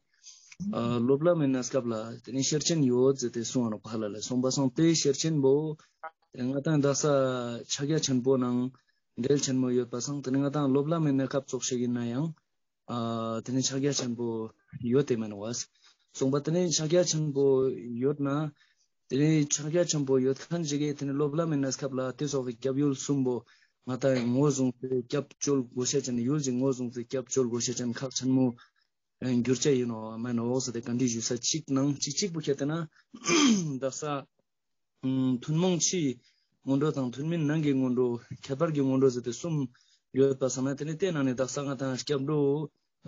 ཨ་སློབ་ལམ་མི་གནས་སྐབས་ལ་དེ་ནས་ཤེར་ཕྱིན་ཡོད་ཟེར་ཏེ་གསུངས་པ་ནོག་པ་ཧ་ལ་ལེ། གསུངས་པ་སང་དེ་ཤེར་ཕྱིན་པོ་དེ་ནས་ང་དང་དག་ས་ཕྱག་རྒྱ་ཆེན་པོ་ནང་འབྲེལ་ཆེན་མོ་ཡོད་པ་སང་། དེ་ནས་ང་དང་སློབ་ལམ་མི་གནས་སྐབས་ཙོགས་ཤིག་ཡིན་ན་ཡང་ཨ་དེ་ནས་ཕྱག་རྒྱ་ཆེན་པོ་ཡོད་དེ་མེན་ནོག་པ། གསུངས་པ་དེ་ནས་ཕྱག་རྒྱ་ཆེན་པོ་ཡོད་ན། དེ་ནས་ཕྱག་རྒྱ་ཆེན་པོ་ཡོད་མཁན་ཞིག་གིས་དེ་ནས་སློབ་ལམ་མི་གནས་སྐབས་ལ་དེ་ཙོགས་ཀྱི་སྐྱབས་ཡུལ་གསུམ་པོ་ང་དང་ངོས་བཟུང་སྟེ་སྐྱབས་བཅོལ་དགོས་ཤེས་ཅན། ཡུལ་ཅིག་ངོས་བཟུང་སྟེ་སྐྱབས་བཅོལ་དགོས་ཤེས་ཅན་ཁག་ཆེན་མོ་འགྱུར་ཆ་ཡིན་ནོག་མེན་ནོག་ཟེར་ཏེ་བཀའ་འདྲི་ཞུ་ས་གཅིག་ནང་གཅིག་གཅིག་པོ་ཁྱེར་ཏེ་ན་དག་ས་ཐུན་མོང་ཕྱིའི་སྔོན་འགྲོ་དང་ཐུན་མིན་ནང་གི་སྔོན་འགྲོ། ཁྱད་པར་གྱི་སྔོན་འགྲོ་ཟེར་ཏེ་གསུམ་ཡོད་པ་སང་ན། དེ་ནས་དེ་ནང་ནས་དག་ས་ང་དང་སྐྱབས་འགྲོ་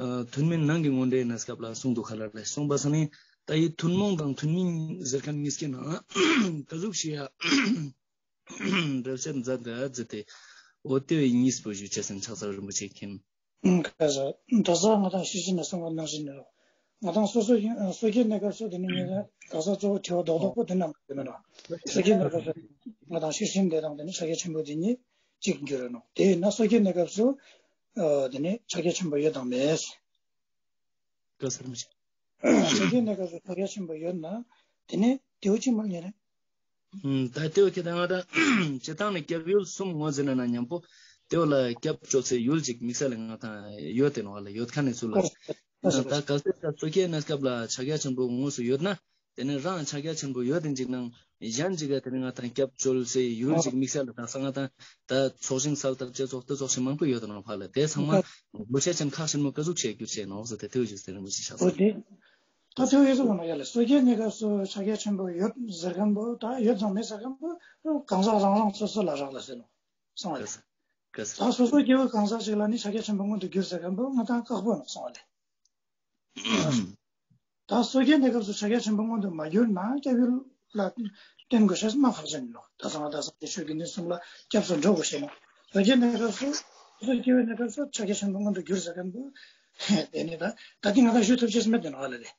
ཨ་ཐུན་མིན་ནང་གི་སྔོན་འགྲོའི་གནས་སྐབས་ལ་གསུངས་འདུག་ཧ་ལ་ལེ། གསུངས་པ་སང་ནི་ད་ཡི་ཐུན་མོང་དང་ཐུན་མིན་ཟེར་མཁན་གཉིས་ཀྱི་ནང་ག་ཟུག་ཞིག་ཡ་འགྲེལ་བཤད་མཛད་འདུག་ཟེར་ཏེ། འོ་དེ་བས་གཉིས་པོ་ཞུ་ཅེས་སེམས་ཕྱག་འཚལ་རིན་པོ་ཆེ་མཁྱེན། ཁ་ས་ད་ས་ང་དང་ཤེར་ཕྱིན་ནས་གསུངས་པ་ནང་བཞིན་ནོག། ང་དང་སོ་སོ་ཡིན་སོ་སྐྱེའི་གནས་སྐབས་སུ་དེ་ནི་ངས་ད་ས་གཙོ་བོ་དྲི་བ་རྡོག་རྡོག་པོ་དེ་ནང་དེ་མེན་ནོག། སོ་སྐྱེའི་གནས་སྐབས་སུ་ང་དང་ཤེར་ཕྱིན་དེ་དང་དེ་ནི་ཕྱག་རྒྱ་ཆེན་པོ་དེ་གཉིས་གཅིག་འགྱུར་ར་ནོག། དེ་ཡིན་ན་སོ་སྐྱེའི་གནས་སྐབས་སུ་ཨ་དེ་ནི་ཕྱག་རྒྱ་ཆེན་པོ་ཡོད་དང་མེད། ཀ་ས་རིན་པོ་ཆེ། སོ་སྐྱེའི་གནས་སྐབས་སུ་ཕྱག་རྒྱ་ཆེན་པོ་ཡོད་ན་དེ་ནི་དེ་བོ་ཅི་མ་ཉེ་རེད། ཨུམ། ད་དེ་བོ་ཁྱེད་དང་ང་དང་སྤྱིར་བཏང་ནས་སྐྱབས་ཡུལ་གསུམ་ངོས་ཟིན་ན་ན་མཉམ་པོ་དེ་བོ་ལ་སྐྱབས་བཅོལ་སའི་ཡུལ་ཅིག་དམིགས་བསལ་ལ་ང་དང་ཡོད་དེ་ནོག་ལེ། ཡོད་མཁན་ནི་ཚུལ་ལ། ད་གལ་སྲིད་ད་སོ་སྐྱེའི་གནས་སྐབས་ལ་ཕྱག་རྒྱ་ཆེན་པོ་དངོས་སུ་ཡོད་ན། དེ་ནས་རང་ཕྱག་རྒྱ་ཆེན་པོ་ཡོད་དེ་ཅིག་ནང་གཞན་ཅིག་ག་དེ་ནས་ང་དང་སྐྱབས་བཅོལ་སའི་ཡུལ་ཅིག་དམིགས་བསལ་ལ་དག་ས་ང་དང་ད་ཚོགས་ཞིང་གསལ་བཏབ་ཅེས་ཚོགས་ཏེ་ཚོགས་ཞིང་མང་པོ་ཡོད་དེ་ནོག་ཕ་ལ། དེ་ཚང་མ་དགོས་ཆ་ཅན་ཁག་ཆེན་མོ་ག་ཟུག་ཆེ་གྱུར་ཆེ་ནོག་ཟེར་ཏེ་དེ་བོ་ཞིག་ཟེར་རིན་པོ་ཆེ་ཕྱག་འཚལ། ད་དེ་བོ་ཡོད་ས་མ་ཡ་ལེ། སོ་སྐྱེའི་གནས་སྐབས་སུ་ཕྱག་རྒྱ་ཆེན་པོ་ཡོད་ཟེར་མཁན་པོ་ད་ཡོད་དང་མེད་ཟེར་མཁན་པོ་གང་ཟག་རང་རང་སོ་སོ་ལ་རག་ལས་ཟེར་ནོག་གསུངས་པ་ལེ། ད་སོ་སོ་སྐྱེ་བོ་གང་ཟག་ཅིག་ལ་ནི་ཕྱག་རྒྱ་ཆེན་པོ་མངོན་དུ་གྱུར་ཟེར་མཁན་པོ་ང་དང་ཁག་པོ་ནོག་གསུངས་པ་ལེ། ད་སོ་སྐྱེའི་གནས་སྐབས་སུ་ཕྱག་རྒྱ་ཆེན་པོ་མངོན་དུ་མ་གྱུར་ན་སྐྱབས་ཡུལ་ལ་བརྟེན་དགོས་ཤེས་མ་ཁག་ཅན་ནོག། ད་ཚང་མ་ད་སངས་རྒྱས་ཆོས་དགེ་འདུན་གསུམ་ལ་སྐྱབས་སུ་འགྲོ་དགོས་ཤེས་ནོག། སོ་སྐྱེའི་གནས་སྐབས་སུ་སོ་སོ་སྐྱེ་བོའི་གནས་སྐབས་སུ་ཕྱག་རྒྱ་ཆེན་པོ་མངོན་དུ་གྱུར་ཟེར་མཁན་པོ་དེ་ནི་ད་ད་དེ་ང་དང་ཞུ་ཐུབ་ཅེས་མེད་དེ་ནོག་ཨ་ལ་ལེ།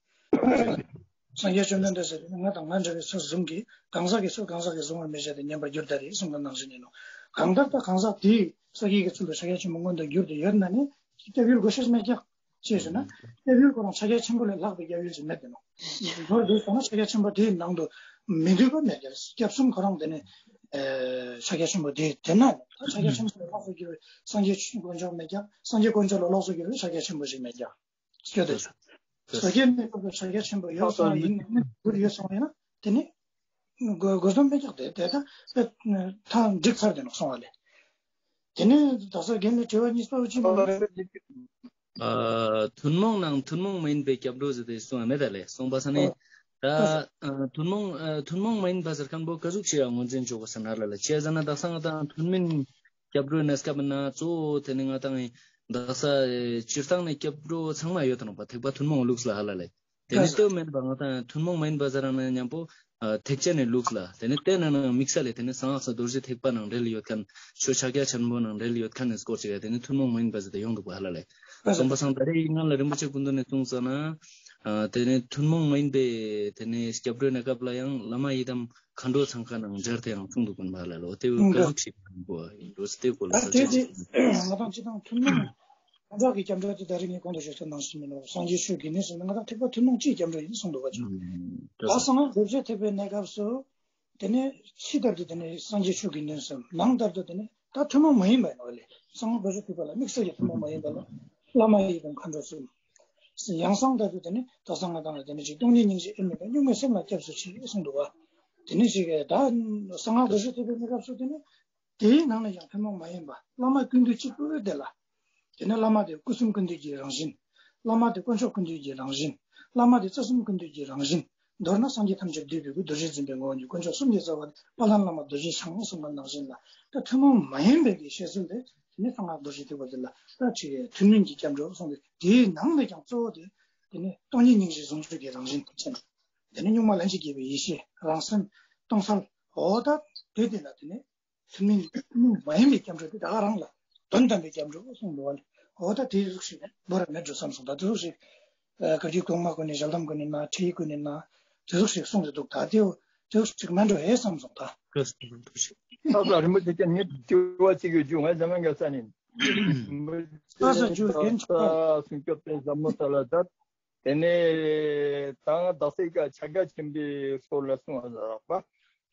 སངས་རྒྱས་བཅོམ་ལྡན་འདས་ཟེར་ཏེ་ང་དང་ང་འདྲ་བའི་ཚུལ་བཟུང་གིས་གང་ཟག་གི་ཚུལ་གང་ཟག་གིས་བཟུང་བར་མི་བྱ་སྟེ། ཉན་པར་འགྱུར་ད་རེ་གསུངས་པ་ནང་བཞིན་ཡིན་ནོག། གང་ལྟར་ད་གང་ཟག་དེས་སངས་རྒྱས་ཀྱི་ཚུལ་དུ་ཕྱག་རྒྱ་ཆེན་པོ་མངོན་དུ་གྱུར་ཏེ་ཡོད་ན་ནི་སྐྱབས་ཡུལ་དགོས་ཤེས་མེད་ཀྱག། ཅི་ཟེར་ན་སྐྱབས་ཡུལ་ཁོ་རང་ཕྱག་རྒྱ་ཆེན་པོ་ལས་ལྷག་པའི་སྐྱབས་ཡུལ་ཅིག་མེད་དེ་ནོག། མདོར་བསྡུས་ན་ཕྱག་རྒྱ་ཆེན་པོ་དེའི་ནང་དུ་མི་འདུས་པ་མེད་ཀྱག། སྐྱབས་གསུམ་ཁོ་རང་དེ་ནི་ཨེ་ཕྱག་རྒྱ་ཆེན་པོ་དེ་དེ་ན་ད་ཕྱག་རྒྱ་ཆེན་པོ་ལས་ལོགས་སུ་གྱུར་བའི་སངས་རྒྱས་དཀོན་མཆོག་མེད་ཀྱག། སངས་རྒྱས་དཀོན་མཆོག་ལས་ལོགས་སུ་གྱུར་བའི་ཕྱག་རྒྱ་ཆེན་པོ་ཞིག་མེད་ཀྱག། སྐྱོ་དེ། སོ་སོ་སྐྱེ་གནས་སྐབས་སུ་ཕྱག་རྒྱ་ཆེན་པོ་ཡོད་སོང་ཡིན་ནའང་འགྱུར་ཡོད་སོང་ཡིན་ན་དེ་ནི་དགོས་དགོས་དོན་མེད་ཀྱག། དེ་དེ་ད་ཐག་འགྲིག་ཚར་དེ་ནོག་གསུངས་པ་ལེ། དེ་ནས་ད་ས་རྒན་ནི་དྲི་བ་གཉིས་པ་ཅི་མ་རེད། ཨ་ཐུན་མོང་ནང་ཐུན་མོང་མ་ཡིན་པའི་སྐྱབས་འགྲོ་ཟེར་ཏེ་གསུངས་པ་མེད་ད་ལེ། གསུངས་པ་ས་ནི་ད་ཨ་ཐུན་མོང་ཨ་ཐུན་མོང་མ་ཡིན་པ་ཟེར་མཁན་པོ་ག་ཟུག་ཅིག་ཡ་ངོས་འཛིན་ཆོག་གོ་ཟེར་ན་ལ་ལེ། ཅི་ཟེར་ན་དག་ས་ང་དང་ཐུན་མིན་སྐྱབས་འགྲོའི་གནས་སྐབས་ན་གཙོ་བོ་དེ་ནི་ང་དང་དག་ས་ཨེ་སྤྱིར་བཏང་ནས་སྐྱབས་འགྲོ་ཚང་མ་ཡོད་དེ་ནོག་པ། ཐེག་པ་ཐུན་མོང་ལུགས་ལ་ཧ་ལ་ལེ། དེ་ནི་ལྟོས་མེད་པ་ང་དང་ཐུན་མོང་མ་ཡིན་པ་ཟེར་ན་མཉམ་པོ་ཨ་ཐེག་ཆེན་ནི་ལུགས་ལ། དེ་ནི་དེ་ནང་ནང་དམིགས་བསལ་ལས་དེ་ནི་གསང་སྔགས་སུ་རྡོ་རྗེ་ཐེག་པ་ནང་འབྲེལ་ཡོད་མཁན། ཆོས་ཕྱག་རྒྱ་ཆེན་པོ་ནང་འབྲེལ་ཡོད་མཁན་ནི་སྐོར་ཅིག་ཡ་དེ་ནི་ཐུན་མོང་མ་ཡིན་པ་ཟེར་ཏེ་ཡོང་འདུག་པ་ཧ་ལ་ལེ། གསུངས་པ་སང་ད་རེས་ཡིན་ན་ལ་རིན་པོ་ཆེ་སྐུ་མདུན་ནས་གསུངས་ཙ་ན་ཨ་དེ་ནི་ཐུན་མོང་མ་ཡིན་པའི་དེ་ནི་སྐྱབས་འགྲོའི་གནས་སྐབས་ལ་ཡང་བླ་མ་ཡི་དམ་མཁའ་འགྲོ་ཚང་ཁ་ནང་སྦྱར་ཏེ་ཡང་གསུངས་འདུག་པ་ཧ་ལ་ལེ། འོ་དེ་བོ་ག་ཟུག་ཅིག་ཡིན་པོ་ཡིན་འགྲོ་ཟེར་ཏེ་གོ་ལ་ས་ཅིག་ང་དང་སྤྱིར་བཏང་ཐུན་མོང་གང་ཟག་གི་སྐྱབས་འགྲོ་དེ་ད་རེས་ངས་གོང་དུ་ཞུས་ཚུལ་ནང་བཞིན་མིན་ནོ། སངས་རྒྱས་ཆོས་དགེ་འདུན་གསུམ་ནི་ང་དང་ཐེག་པ་ཐུན་མོང་སྤྱིའི་སྐྱབས་འགྲོ་ཡིན་གསུངས་འདུག་པ་ཅིག། ད་གསང་སྔགས་རྡོ་རྗེ་ཐེག་པའི་གནས་སྐབས་སུ་དེ་ནས་ཕྱི་ལྟར་དུ་དེ་ནས་སངས་རྒྱས་ཆོས་དགེ་འདུན་གསུམ། ནང་ལྟར་དུ་དེ་ནས་ད་ཐུན་མོང་མ་ཡིན་པ་ཡིན་ནོ་ལེ། གསང་སྔགས་རྡོ་རྗེ་ཐེག་པ་ལ་དམིགས་བསལ་གྱི་ཐུན་མོང་མ་ཡིན་པ་ལ་བླ་མ་ཡི་དམ་མཁའ་འགྲོ་གསུམ། ཡང་གསང་ལྟར་དུ་དེ་ནས་ད་གསང་སྔགས་དང་ལ་དེ་ནས་ཅིག་སྟོང་ཉིད་སྙིང་རྗེ་དབྱེར་མེད་པའི་གཉུག་མའི་སེམས་ལ་སྐྱབས་སུ་མཆི་གསུངས་འདུག་པ། དེ་ནས་ཅིག་ད་གསང་སྔགས་རྡོ་རྗེ་ཐེག་པའི་གནས་སྐབས་སུ་དེ་ནས་དེའི་ནང་ནས་ཀྱང་ཐུན་མོང་མ་ཡིན་པ་བླ་མ་ཀུན་འདུས་གཅིག་པུ་དེ་ལ། དེ་ནས་བླ་མ་དེ་སྐུ་གསུམ་ཀུན་འདུས་ཀྱི་རང་བཞིན། བླ་མ་དེ་དཀོན་མཆོག་ཀུན་འདུས་ཀྱི་རང་བཞིན། བླ་མ་དེ་རྩ་གསུམ་ཀུན་འདུས་ཀྱི་རང་བཞིན། མདོར་ན་སངས་རྒྱས་ཐམས་ཅད་འདུས་པའི་སྐུ། རྡོ་རྗེ་འཛིན་པའི་ངོ་བོ་ཉིད། དཀོན་མཆོག་གསུམ་གྱི་རྩ་བ་དེ། དཔལ་ལྡན་བླ་མ་རྡོ་རྗེ་འཆང་གསུངས་པ་ནང་བཞིན་ལ། ད་ཐུན་མོང་མ་ཡིན་པའི་གི་བཤད་ཚུལ་དེ་དེ་ནི་གསང་སྔགས་རྡོ་རྗེ་ཐེག་པ་དེ་ལ་ད་ཅིག་ཐུན་མིན་གྱི་སྐྱབས་འགྲོ་གསུངས་ཏེ། དེའི་ནང་ནས་ཀྱང་གཙོ་བོ་དེ་དེ་ནི་སྟོང་ཉིད་སྙིང་རྗེ་ཟུང་འཇུག་གི་རང་བཞིན་དེ་ནི་གཉུག་མ་ལྷན་ཅིག་སྐྱེས་པའི་ཡེ་ཤེས་རང་སེམས་སྟོང་གསལ། འོ་ད་དེ་དེ་ལ་དེ་ནི་ཐུན་མིན་ཐུན་མོང་མ་ཡིན་པའི་སྐྱབས་འགྲོ་དེ་ད་ག་རང་ལ་དོན་དམ་པའི་སྐྱབས་འགྲོ་གསུངས་འདུག་པ་ལེ། འོ་ད་དེ་ཟུག་ཞིག་བོར་བ་མེད་འགྲོ་བསམ་སོང་། ད་དེ་ཟུག་ཞིག་ཨ་བཀའ་བརྒྱུད་གོང་མ་ཀུན་ནས་ཞལ་གདམས་ཀུན་ནས་ན་ཁྲིད་ཡིག་ཀུན་ནས་ན་ དེ་ཟུག་ཞིག་གསུངས་ཏེ་འདུག་ད་དེ་དེ་ཟུག་ཞིག་མེན་འགྲོ་ཧེ་བསམ་སོང་ད། ལགས་སོ། རིན་པོ་ཆེ་ཁྱེད་ངས་དྲི་བ་གཅིག་ཡོད་རྒྱུ་ང་འཇམ་དབྱངས་རྒྱལ་མཚན་ཡིན། ལགས་སོ། རྒྱུ་རྒན་ཆོག་གསུང་སྐྱོབ་དེ་ཟབ་མོ་ས་ལ་མཛད། དེ་ནས་ད་ང་དག་ས་ཀ་ཕྱག་རྒྱ་ཆེན་པོའི་སྐོར་ལ་གསུང་བ་ཟེར་རག་པ།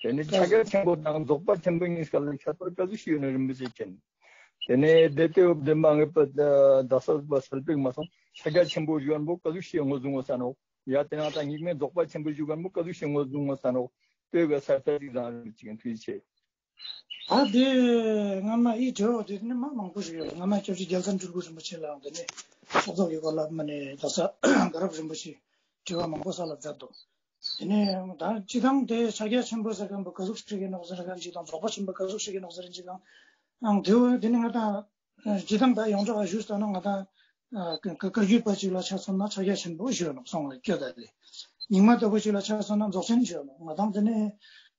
དེ་ནས་ཕྱག་རྒྱ་ཆེན་པོ་དང་རྫོགས་པ་ཆེན་པོ་གཉིས་ཀ་ལ་ཁྱད་པར་ག་ཟུག་ཞིག་ཡོད་ན་རིན་པོ་ཆེ་མཁྱེན། དེ་ནས་དེ་ལྟེ་བ་དེ་མ་ངེས་པ་དག་ས་པ་སལ་པིག་མ་སོང་ཕྱག་རྒྱ་ཆེན་པོ་ཞུ་བ་པོ་ག་ཟུག་ཞིག་ངོས་བཟུང་ངོ་ས་ནོག་ཡ་དེ་ནས་ད་སྙིགས་མའི་རྫོགས་པ་ཆེན་པོ་ཞུ་བ་པོ་ག་ཟུག་ཞིག་ངོས་བཟུང་ངོ་ས་ནོག་དེ་ག་ས་ས་ཅིག་བཟང་རིན་པོ་ཆེ་མཁྱེན། ཐུགས་རྗེ་ཆེ། ད་དེ་སྔ་མ་ཨི་དྲི་བ་དེ་ནི་མ་མང་པོ་ཞིག་ཡོད། སྔ་མ་སྐྱབས་རྗེ་རྒྱལ་མཚན་སྤྲུལ་སྐུ་རིན་པོ་ཆེ་ལའང་དེ་ནས་ཕྱག་རྫོགས་ཀྱི་སྐོར་ལ་མ་ནས་དག་ས་དགའ་རབ་རིན་པོ་ཆེ་དྲི་བ་མང་པོ་ས་ལ་མཛད་འདུག་དེ་ནས་ད་སྤྱི་བཏང་དེ་ཕྱག་རྒྱ་ཆེན་པོ་ཟེར་མཁན་པོ་ག་ཟུག་ཞིག་ཡིན་ནོག་ཟེར་མཁན་སྤྱི་བཏང་རྫོགས་པ་ཆེན་པོ་ག་ཟུག་ཞིག་ཡིན་ནོག་ཟེར་མཁན་སྤྱི་བཏང་ཨང་དེ་བོ་དེ་ནི་ང་དང་སྤྱི་བཏང་ད་ཡོངས་གྲགས་ཞུས་ཙ་ན་ང་དང་ཨ་བཀའ་བཀའ་བརྒྱུད་པ་ཅིག་ལ་ཆ་མཚོན་ན་ཕྱག་རྒྱ་ཆེན་པོ་ཞུ་ནོག་སོང་ལ་སྐྱོ་ད་ལེ། རྙིང་མ་ལྟ་བུ་ཅིག་ལ་ཆ་མཚོན་ན་རྫོགས་ཆེན་ཞུ་ནོག་ང་དང་དེ་ནི་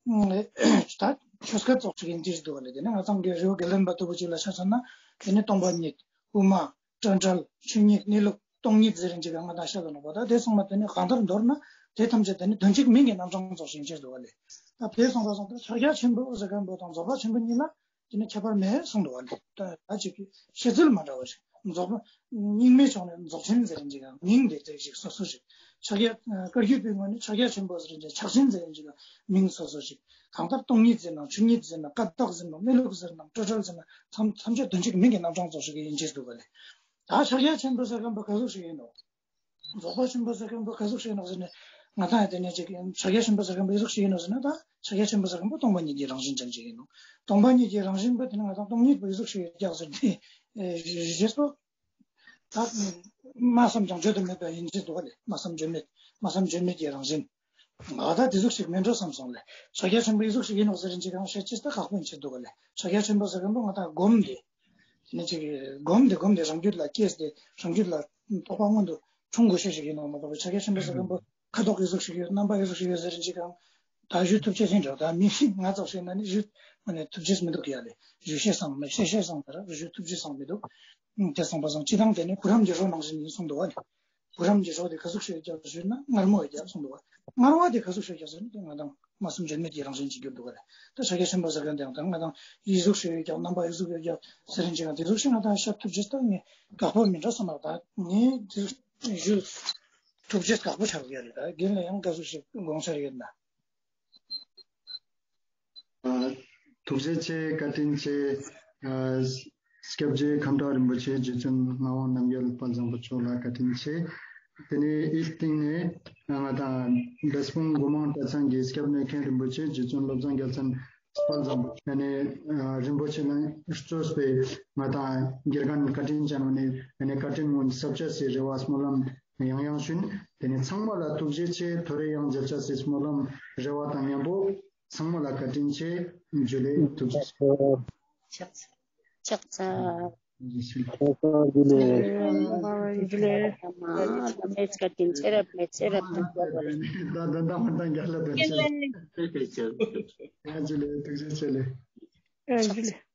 ཨ་ད་ཆོས་སྐད་ཙོགས་ཅིག་ཡིན་གྱི་འདུག་ལེ། དེ་ནི་ང་དང་གི་རི་བོ་དགེ་ལྡན་པ་ལྟ་བུ་ཅིག་ལ་ཆ་མཚོན་ན་དེ་ནི་སྟོང་པ་ཉིད་དབུ་མ་སྤྲོས་བྲལ་ཆོས་ཉིད་གནས་ལུགས་སྟོང་ཉིད་ཟེར་རིན་ཅིག་ང་དང་ཤ་ད་ནོག་པ། ད་དེ་ཚང་མ་དེ་ནི་གང་ལྟར་མདོར་ན་དེ་ཐམས་ཅད་དེ་ནི་དོན་གཅིག་མིང་གི་རྣམ་གྲངས་ཙོགས་ཤིག་ཡིན་གྱི་འདུག་ལེ། ད་དེ་སོང་པ་སོང་ད་ཕྱག་རྒྱ་ཆེན་པོ་ཟེར་མཁན་པོ་དང་རྫོགས་པ་ཆེན་པོ་གཉིས་ལ་དེ་ནི་ཁྱད་པར་མེད་གསུངས་འདུག་བ་ལེ། ད་ད་ཅིག་གི་བཤད་ཚུལ་མ་འདྲ་བ་ཞིག་རྫོགས་པ་རྙིང་མའི་ཕྱོགས་ནས་རྫོགས་ཆེན་ཟེར་རིན་ཅིག་ག་མིང་དེ་དེ་ཞིག་སོ་སོ་ཞིག་ཕྱག་རྒྱ་བཀའ་བརྒྱུད་པའི་ངོས་ནས་ཕྱག་རྒྱ་ཆེན་པོ་ཟེར་རིན་ཅིག་ཕྱག་ཆེན་ཟེར་རིན་ཅིག་ག་མིང་སོ་སོ་ཞིག་གང་ལྟར་སྟོང་ཉིད་ཟེར་ནང་ཆོས་ཉིད་ཟེར་ནང་ཀ་དག་ཟེར་ནང་གནས་ལུགས་ཟེར་ནང་སྤྲོས་བྲལ་ཟེར་ནང་ཐམས་ཐམས་ཅད་དོན་གཅིག་མིང་གི་རྣམ་གྲངས་ཙོགས་ཤིག་ཡིན་གྱི་འདུག་བ་ལེ། ད་ཕྱག་རྒྱ་ཆེན་པོ་ཟེར་མཁན་པོ་ག་ཟུག་ཞིག་ཡིན་ནོག་རྫོགས་པ་ཆེན་པོ་ཟེར་མཁན་པོ་ག་ཟུག་ཞིག་ཡིན་ནོག་ཟེར་ན། ང་དང་ཡ་དེ་ནས་ཅིག་ཕྱག་རྒྱ་ཆེན་པོ་ཟེར་མཁན་པོ་ག་ཟུག་ཞིག་ཡིན་ནོག་ཟེར་ན། ད་ཕྱག་རྒྱ་ཆེན་པོ་ཟེར་མཁན་པོ་སྟོང་པ་ཉིད་ཀྱི་རང་བཞིན་ཅན་ཅིག་ཡིན་ནོག་སྟོང་པ་ཉིད་ཀྱི་རང་བཞིན་པོ་དེ་ནི་ང་དང་སྟོང་ཉིད་པོ་ག་ཟུག་ཞིག་ཡོད་ཀྱག་ཟེར་ཏེ། ཨེ་རྗེས་སུ་ད་སྨྲ་བསམ་ཀྱང་བརྗོད་དུ་མེད་པ་ཡིན་གྱི་འདུག་བ་ལེ། སྨྲ་བསམ་བརྗོད་མེད། སྨྲ་བསམ་བརྗོད་མེད་ཀྱི་རང་བཞིན། ང་ད་དེ་ཟུག་ཞིག་མིན་འགྲོ་བསམ་སོང་ལེ། ཕྱག་རྒྱ་ཆེན་པོ་ག་ཟུག་ཞིག་ཡིན་ནོག་ཟེར་རིན་ཅིག་ག་བཤད་ཅེས་ད་ཁག་པོ་ཡིན་གྱི་འདུག་བ་ལེ། ཕྱག་རྒྱ་ཆེན་པོ་ཟེར་མཁན་པོ་ང་དང་སྒོམ་དེ། དེ་ནས་ཅིག་སྒོམ་དེ་སྒོམ་དེ་རང་རྒྱུད་ལ་སྐྱེས་ཏེ་རང་རྒྱུད་ལ་རྟོགས་པ་སྔོན་དུ་འཁྲུངས་དགོས་ཤེས་ཤིག་ཡིན་ནོག་མ་གཏོགས་པའི་ཕྱག་རྒྱ་ཆེན་པོ་ཟེར་མཁན་པོ་ཁ་དོག་ག་ཟུག་ཞིག་ཡོད། རྣམ་པ་ག་ཟུག་ཞིག་ཡོད་ཟེར་རིན་ཅིག་ག་ད་ཞུ་ཐུབ་ཅེས་ཡིན་འགྲོ། ད་མི་ང་ཙོགས་ཤིག་ན་ནི་ཞུ་མ་ནས་ཐུབ་ཅེས་མི་འདུག་ཡ་ལེ། ཞུ་ཤེས་སང་མེད། བཤད་ཤེས་སང་ད་ར་ཞུ་ཐུབ་ཅེས་སང་མི་འདུག་དེ་སོང་པ་སང་སྤྱི་བཏང་དེ་ནི་བུ་རམ་གྱི་རོ་ནང་བཞིན་ཡིན་གསུངས་འདུག་བ་ལེ། བུ་རམ་གྱི་རོ་དེ་ག་ཟུག་ཞིག་ཡོད་ཀྱག་ཞུས་ན་མངར་མོ་ཡོད་ཀྱག་གསུངས་འདུག་བ། མངར་བ་དེ་ག་ཟུག་ཞིག་ཡོད་ཀྱག་ཟེར་ན་དེ་ང་དང་སྨྲ་བསམ་བརྗོད་མེད་ཀྱི་རང་བཞིན་ཅིག་གྱུར་འདུག་བ་ལེ། ད་ཕྱག་རྒྱ་ཆེན་པོ་ཟེར་མཁན་དེ་ཡང་ད་ང་དང་ཡི་ཟུག་ཞིག་ཡོད་ཀྱག་རྣམ་པ་ཡི་ཟུག་ཡོད་ཀྱག་ཟེར་རིན་ཅིག་ག་དེ་ཟུག་ཞིག་ང་དང་བཤད་ཐུབ་ཅེས་ད་ངས་དགའ་པོ་མིན་འགྲོ་བསམ་ལ། ད་ངས་དེ་ཟུག་ཞུ་ཐུབ་ཅེས་དགའ་པོ་ཆགས་ཀྱི་རེད། ད་རྒན་ལ་ཡང་ག་ཟུག་ཞིག་དགོངས་འཆར་ཡོད་ན། ཨ་ཐུགས་རྗེ་ཆེ། བཀའ་དྲིན་ཆེ། ཨ་སྐྱབས་རྗེ་ཁམས་བྲག་རིན་པོ་ཆེ་རྗེ་བཙུན་ངག་དབང་རྣམ་རྒྱལ་དཔལ་བཟང་པོ་མཆོག་ལ་བཀའ་དྲིན་ཆེ། དེ་ནས་ཨི་སྟིང་ནས་ང་དང་འབྲས་སྤུངས་སྒོ་མང་གྲྭ་ཚང་གི་སྐྱབས་གནས་མཁན་རིན་པོ་ཆེ་རྗེ་བཙུན་བློ་བཟང་རྒྱལ་མཚན་དཔལ་བཟང་པོ་ཨ་ནི་ཨ་རིན་པོ་ཆེ་ལ་གཙོས་པའི་ང་དང་དགེ་རྒན་བཀའ་དྲིན་ཅན་བོ་ནི་ཨ་ནི་བཀའ་དྲིན་སྔོན་ཟབ་ཆ་སི་རེ་བ་སྨོན་ལམ་ཡང་ཡང་ཞུ་ཡིན། དེ་ནས་ཚང་མ་ལ་ཐུགས་རྗེ་ཆེ། ཐོ་རེ་ཡང་མཇལ་ཆ་སི་སྨོན་ལམ་རེ་བ་དང་མཉམ་པོ་ཚང་མ་ལ་བཀའ་དྲིན་ཆེ། འཇུ་ལེ། ཐུགས་རྗེ་ཆེ། ཕྱག་འཚལ། ཕྱག་འཚལ། འཇུ་ལེ། འཇུ་ལེ། ད་ད་ད་ད་ད་རྒྱལ་ལ་ཐུགས་རྗེ་ཆེ་ལེ། འཇུ་ལེ། ཐུགས་རྗེ་ཆེ་ལེ། འཇུ་ལེ།